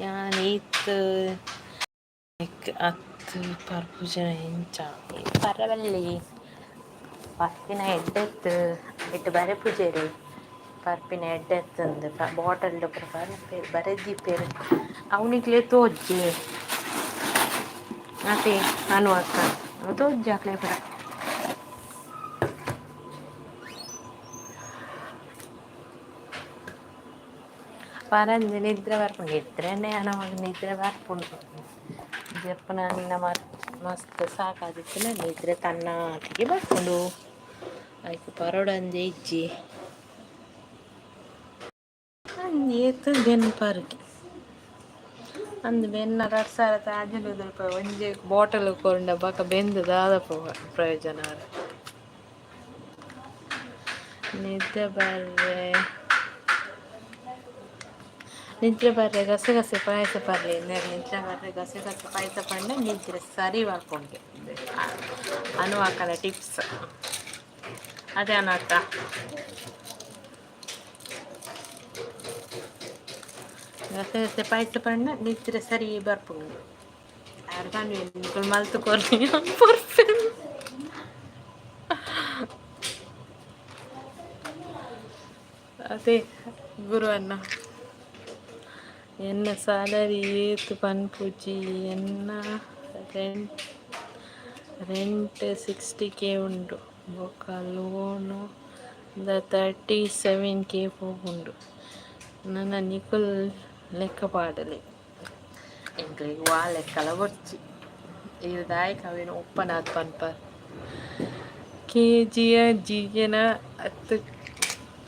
ಯಾನ್ ಈತ್ ಅತ್ ಪರ್ಪುಜನ ಎಂಚ ಪರವಲ್ಲಿ ಪರ್ಪಿನ ಎಡ್ಡೆತ್ತು ಇಟ್ಟು ಬರೆಪುಜೆರ್ ಪರ್ಪಿನ ಎಡ್ಡೆತ್ತಂದು ಬಾಟಲ್ಡ್ ಪೂರ ಪರ್ಪೆರ್ ಬರೆದಿಪ್ಪೆರ್ ಅವು ತೋಜ್ಜೆ ಅತೆ ಅನು ಅಕ್ಕ ಅವು ತೋಜ್ಜೆ ಅಕ್ಲೆ ಪೂರ. ಪರಂದೆ ನಿದ್ರೆ ಬರ್ಪುಂಡು ನಿದ್ರೆನೇ ನಮಕ್ ನಿದ್ರೆ ಬರ್ಪುಂಡು ಜೆಪ್ಪುನ ಮಸ್ತ್ ಸಾಕಾದಿತ್ತಿನ ನಿದ್ರೆ ತನ್ನಾತಿಗೆ ಬರ್ಪುಂಡು ಐಕ್ ಪರೊಡಂದೆ ಇಜ್ಜಿ. ಅಂದ್ ಏತ್ ಬೆನ್ಪರ್ಗೆ ಅಂದ್ ಬೆನ್ನ ರಡ್ಡ್ ಸಾರತ ಆಜಿನೂರು ರೂಪಾಯಿ ಒಂಜಿ ಬಾಟಲ್ ಕೊರ್ಂಡ ಬೊಕ ಬೆಂದ್ ದಾದ ಪ್ರಯೋಜನ. ನಿದ್ರೆ ಬರ್ರೆ ನಿದ್ರೆ ಬರ್ರೆ ಗಸಗಸೆ ಪಾಯಸ ಪರ್ಲೆ ನಿದ್ರೆ ಬರ್ರೆ ಗಸಗಸೆ ಪಾಯಸ ಪಂಡ ನಿದ್ರೆ ಸರಿ ಬರ್ಪುಂಡು. ಅನುವಾಕನ ಟಿಪ್ಸ್ ಅದೇ ಅನು ಅಕ್ಕ. ಗಸಗಸೆ ಪಾಯಸ ಪಂಡ ನಿದ್ರೆ ಸರಿ ಬರ್ಪುಂಡು. ಆರ್ ಪನ್ಪೆರ್ ನಿಕುಲು ಮಲ್ತ್ ಕೊರ್ಲೆ ಯಾನ್ ಪರ್ಪೆನ್. ಅದೇ ಗುರು ಅಣ್ಣ ಎನ್ನ ಸ್ಯಾಲರಿ ಏತ್ ಪನ್ಪುಜಿ ಎನ್ನ ರೆಂಟ್ ರೆಂಟ್ 60K ಉಂಡು ಬೊಕ ಲೋನ್ ದ 37K ಪೋಪುಂಡು ನನ ನಿಕುಲು ಲೆಕ್ಕ ಪಾಡಲೆ. ಎಂಕ್ಲೆಗ್ ವಾ ಲೆಕ್ಕಲ ಬೊರ್ಚಿ ಈರ್ ದಾಯೆಗ್ ಅವೆನ್ ಓಪನ್ ಆದ್ ಪನ್ಪರ್. ಕೆ.ಜಿಯ ಜಿಗೆನ ಅತ್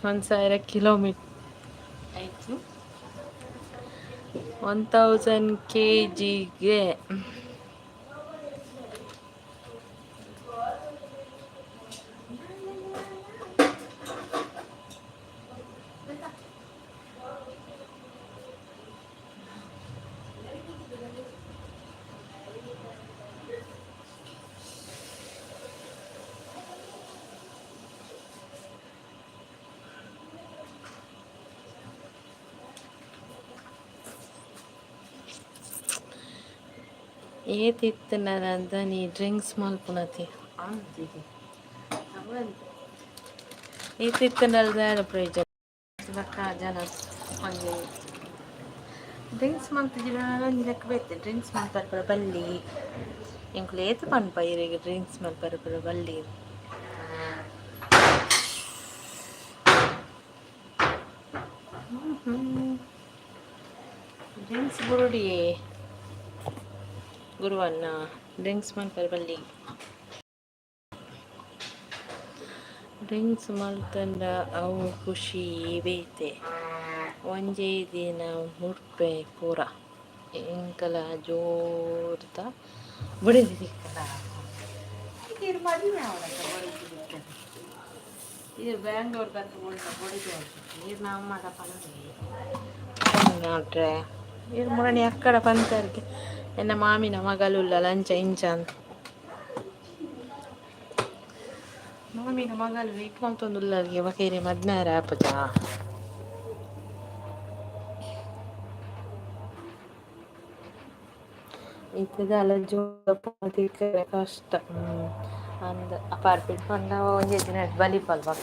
1000 ಕಿಲೋಮೀಟರ್ ಆಯ್ತು 1000 ಕೆಜಿಗೆ. ಏತ್ ಇತ್ತ್ಂಡ ದಾನಿ ಡ್ರಿಂಕ್ಸ್ ಮಲ್ಪುನತೆ ಏತ್ ಇತ್ತ್ಂಡಲ ದಾದ ಪ್ರಯೋಜನ. ಬೊಕ್ಕ ಜನ ಒಂಜಿ ಡ್ರಿಂಕ್ಸ್ ಮಲ್ತಿಜಿಡ ಒಂಜಿ ಲೆಕ್ಕ ಬೇತೆ ಡ್ರಿಂಕ್ಸ್ ಮಲ್ಪರೆ ಪೂರ ಬಲ್ಲಿ ಎಂಕುಲು ಏತ್ ಪನ್ಪ ಇರೆಗ್ ಡ್ರಿಂಕ್ಸ್ ಮಲ್ಪರೆ ಪೂರ ಬಲ್ಲಿ. ಡ್ರಿಂಕ್ಸ್ ಬುರುಡಿಯೇ ಗುರುವನ್ನ ಡ್ರಿಂಕ್ಸ್ ಮಲ್ಪರೆ ಬಲ್ಲಿ. ಡ್ರಿಂಕ್ಸ್ ಮಲ್ತಂಡ ಅವು ಖುಷಿ ಬೇತೆ ಒಂಜೇ ದಿನ ಬುಡ್ಪೆ ಪೂರ ಎಂಕಲ ಜೋರುದ ಬೊಡೆದಿ ತಿಕ್ಕಲ ಈರ್ ಮದಿಮೆ ಆವೊಡತ್ತ ಬೊಡೆದಿ ತಿಕ್ಕರೆ ಈರ್ ಬ್ಯಾಂಗ್ಳೂರ್ ಕತ್ತು ಬೊಡೆದಿ ಈರ್ ನಮ್ಮಡ ಪನೊಲಿ ನಾಟ್ರೆ ಈರ್ ಮುರಣಿ ಅಕ್ಕಡ ಪಂತರ್ಗೆ ಎನ್ನ ಮಾಮಿನ ಮಗಲುಲ್ಲಲ್ ಅಂಚ ಇಂಚ ಅಂದ್ ಮಾಮಿನ ಮಗಲು ವೇಟ್ ಮಲ್ತೊಂದುಲ್ಲಲ್ಗೆ ಬೊಕ ಇರೆ ಮದ್ಮೆ ಆಯೆರೆ ಆಪುಜಾ. ಇತ್ತೆ ದಾಲ ತಿಕ್ಕರೆ ಕಷ್ಟ. ಅಂದ್ ಅಪಾರ್ಟ್ಮೆಂಟ್ ಪಂಡ ಒಂಜೇ ದಿನ ಬಲಿಪಲ್ ಬೊಕ.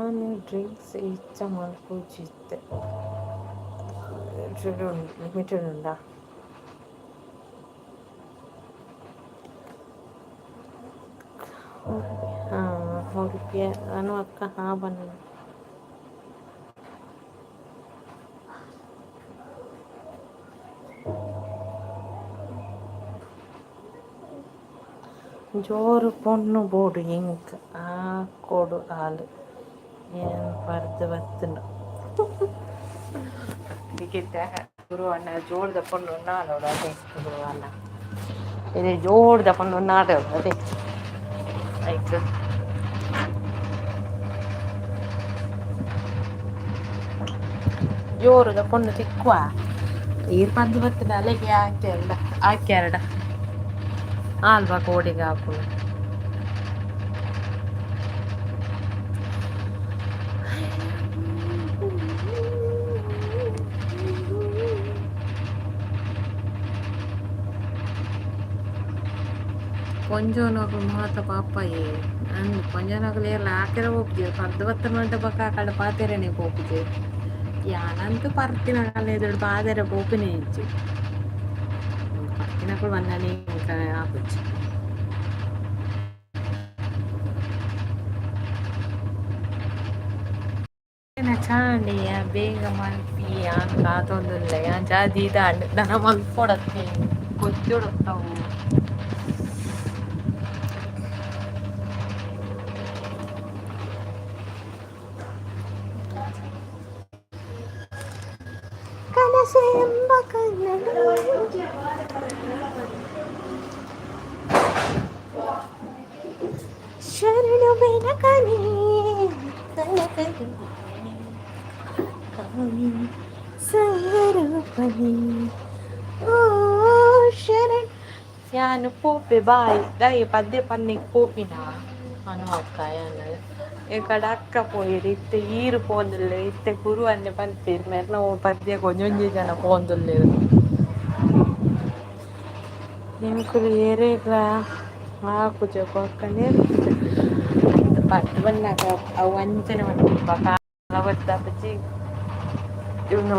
ಯಾನ್ ಡ್ರಿಂಕ್ಸ್ ಎಚ್ಚ ಮನ್ಪುಜಿ ಇತ್ತೆ. ಲಿಮಿಟೆಡ್ ಉಂಡಾ? ಹಾಂ, ಉಡುಪಿಯ ಅನು ಅಕ್ಕ. ಹಾಂ, ಬನ್ನಿ. ಜೋರು ಪೊಣ್ಣು ಬೋಡು ಎಂಕ್ ಆಕೊಡು ಆಲ್. ಯಾನ್ ಪರ್ದ್ ಬತ್ತುಂಡು. ಲಿಖಿತ ಗುರು ಅಣ್ಣ ಜೋರ್ದ ಪೊಣ್ಣು ನಾಡೋಡು ಅದೇ. ಗುರು ಅಣ್ಣ ಇದು ಜೋರ್ದ ಪೊಣ್ಣು ನಾಡೋಡು ಅದೇ. ಆಯ್ತು. ಜೋರುದ ಪೊಣ್ಣು ತಿಕ್ಕುವ. ಈರ್ ಪಂದ್ ಬತ್ತುಂಡ ಅಲೆಗೆ ಆಕ್ಯಾರಡ ಆಕ್ಯಾರಡ ಆಲ್ವಾ ಕೋಡಿಗೆ ಹಾಕುನು. ಪೊಂಜೋನಕುಲು ಮಾತ ಪಾಪಯೆ. ಅಂದ್, ಪೊಂಜೋನಕುಲು ಏರ್ಲ ಆಕೆರೆ ಪೋಪುಜೆರ್. ಪರ್ದ್ ಬತ್ತುಂಡ ಬೊಕ ಅಕಲ್ಡ ಪಾತೆರನೆ ಪೋಪುಜೆರ್. ಯಾನಂತೂ ಪರ್ತಿನಕಲ್ನ ಎದುರುಡು ಪಾತೆರ ಪೋಪಿನೇ ಇಜ್ಜಿ. ಪರ್ತಿನಕುಲು ಬನ್ನನೆ ಎಂಕ್ ಆಪುಜಿ. ಚಾಂಡಿ ಬೇಗ ಮಲ್ಪಿ, ಯಾನ್ ಕಾತೊಂದುಲ್ಲೆ. ಯಾನ್ ಚಾ ದೀದಾಂಡ್, ನನ ಮಲ್ಪೊಡತ್ತೆ, ಕೊಚ್ಚೊಡತ್ತವು. ಕನಸೆಂಬ ಕನ್ನಡ ಶರಣು ಬೆನಕನೇ ಕನಕರೂಪಣೆ ಕಾಮಿನಿ ಸಂಗರೂಪಣೆ ಓ ಶರಣ್. ಯಾನ್ ಪೋಪೆ, ಬಾಯ್. ದಾಯೆ ಪದ್ಯ ಪನ್ನೆಗ್ ಪೋಪಿನ ಅನು ಅಕ್ಕ? ಯಾನ್ ಎಕಡ ಅಕ್ಕ ಪೋಯೆರ್. ಇತ್ತೆ ಈರ್ ಪೋಂದುಲ್ಲೆ. ಇತ್ತೆ ಗುರು ಅನ್ನೆ ಪನ್ಪೆರ್ ಮೆರ್ನ ಪದ್ಯಗ್ ಒಂಜೊಂಜಿ ಜನ ಪೋಂದುಲ್ಲೆರ್. ಎಂಕುಲು ಏರೆಗ್ಲಾ ಆಪುಜ ಬೊಕ್ಕ ನೆರ್ಪುಜ. ಪತ್ತ್ ಬನ್ನಗ ಅವು ಅಂಚನೆ ಮನ್ಪುಂಡು. ಬೊಕ ಗೊತ್ತಾಪುಜಿ. ಉಂದು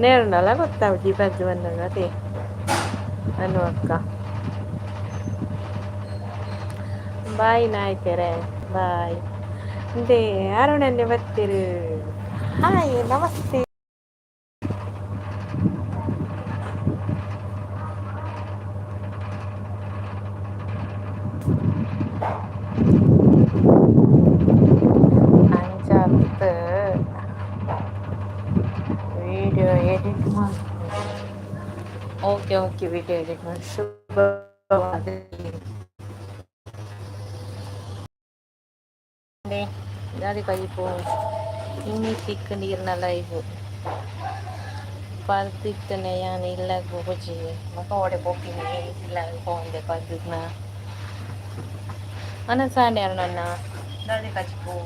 ನೇರುಂಡಲ ಗೊತ್ತಾಪುಜಿ ಪದ್ದು ಬನ್ನಗ ಅತೆ. ಅನು ಅಕ್ಕ, ಬಾಯ್ ನಾಯ್ಕೆರೆ, ಬಾಯ್. ಅಂದೆ ಅರುಣನ್ನೇ ಬತ್ತೀರು. ಹಾಯ್, ನಮಸ್ತೆ. ಅಂಚಾತ್ ವಿಡಿಯೋ ಎಡಿಟ್ ಮಾಡ್ತೀನಿ. ಓಕೆ ಓಕೆ, ವಿಡಿಯೋ ಎಡಿಟ್ ಮಾಡಿ. ಶುಭವಾದ ದಾದಿ ಕಜಿಪು ಇನಿ ತಿಕ್ಕ್ಂಡ್ ಈರ್ನ ಲೈವ್. ಪರ್ದಿತ್ತನೆ ಯಾನ್ ಇಲ್ಲಗ್ ಪೋಪುಜಿ. ಬೊಕ ಓಡೆ ಪೋಪಿನಿ? ಇಲ್ಲಗ್ ಪೋವಂದೆ ಪರ್ದಿತ್ನ ಅನಸಾಂಡೆ. ಅರುಣಣ್ಣ, ದಾದಿ ಕಜಿಪು?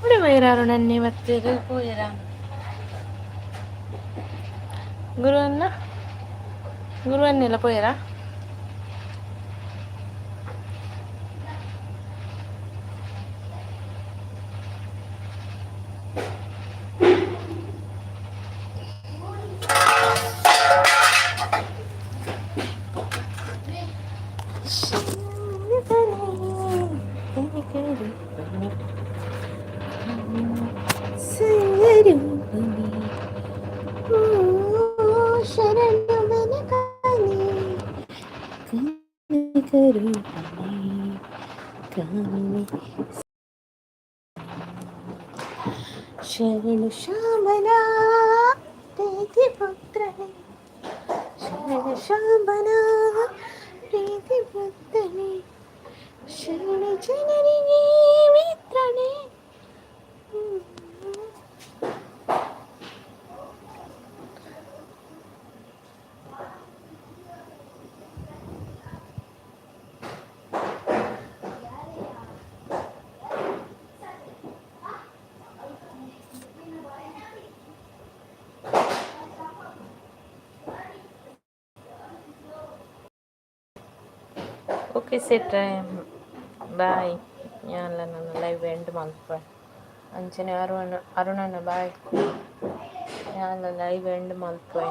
ಉಡೆ ಪೋಯೆರ್ ಅರುಣನ್ನೇ ಬತ್ತೆರ್ ಪೋಯೆರ? ಗುರುವನ್ನ ಗುರುವನ್ನೆಲ್ಲ ಪೋಯೆರಾ? ಶರಣು ಶಾಮನ ಪ್ರೀತಿ ಪುತ್ರನೇ, ಶರಣು ಶಾಮನ ಪ್ರೀತಿ ಪುತ್ರನೇ, ಶರಣು ಜನರಿಗೆ ಮಿತ್ರನೇ. Okay ಸೆಟ್ರೆ, boy. ಯಾನ್ಲ ನನ್ನ ಲೈವ್ ಎಂಡ್ ಮಲ್ಪುವೆ. ಅಂಚನೆ ಅರುಣ, ಅರುಣನ ಬಾಯ್. ಯಾನ್ಲ ಲೈವ್ ಎಂಡ್ ಮಲ್ಪುವೆ.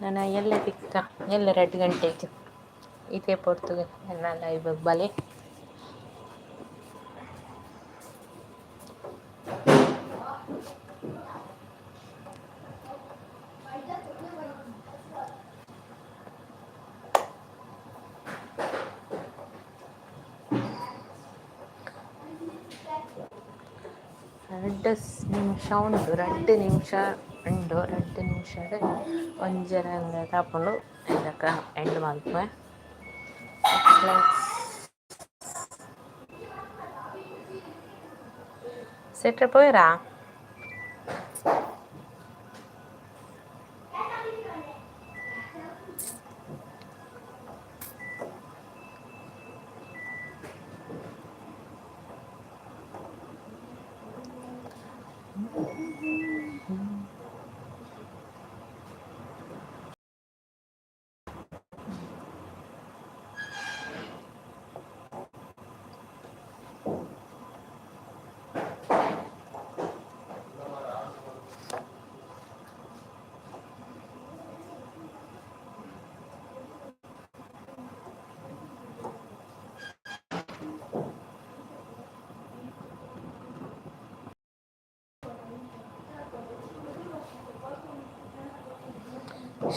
ನಾನು ಎಲ್ಲೆ ತಿಕ್ಕ ಎಲ್ಲೆ 2 ಗಂಟೆಗೆ ಇದೇ ಪೊರ್ತುಗೆ ಎನ್ನ ಲೈವ್ ಬಲೆ. ರಡ್ಡ್ ನಿಮಿಷ ಉಂಡು, 2 ನಿಮಿಷ ಉಂಡು. 2 ನಿಮಿಷ ಒಂಜರೆ ತಾಪುಂಡು ಇದಕ್ಕ ಎಂಡ್ ಮಲ್ಪುವೆ. ಸೆಟ್ರೆ, ಪೋಯರಾ?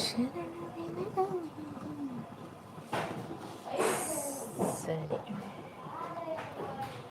ಶರಣ.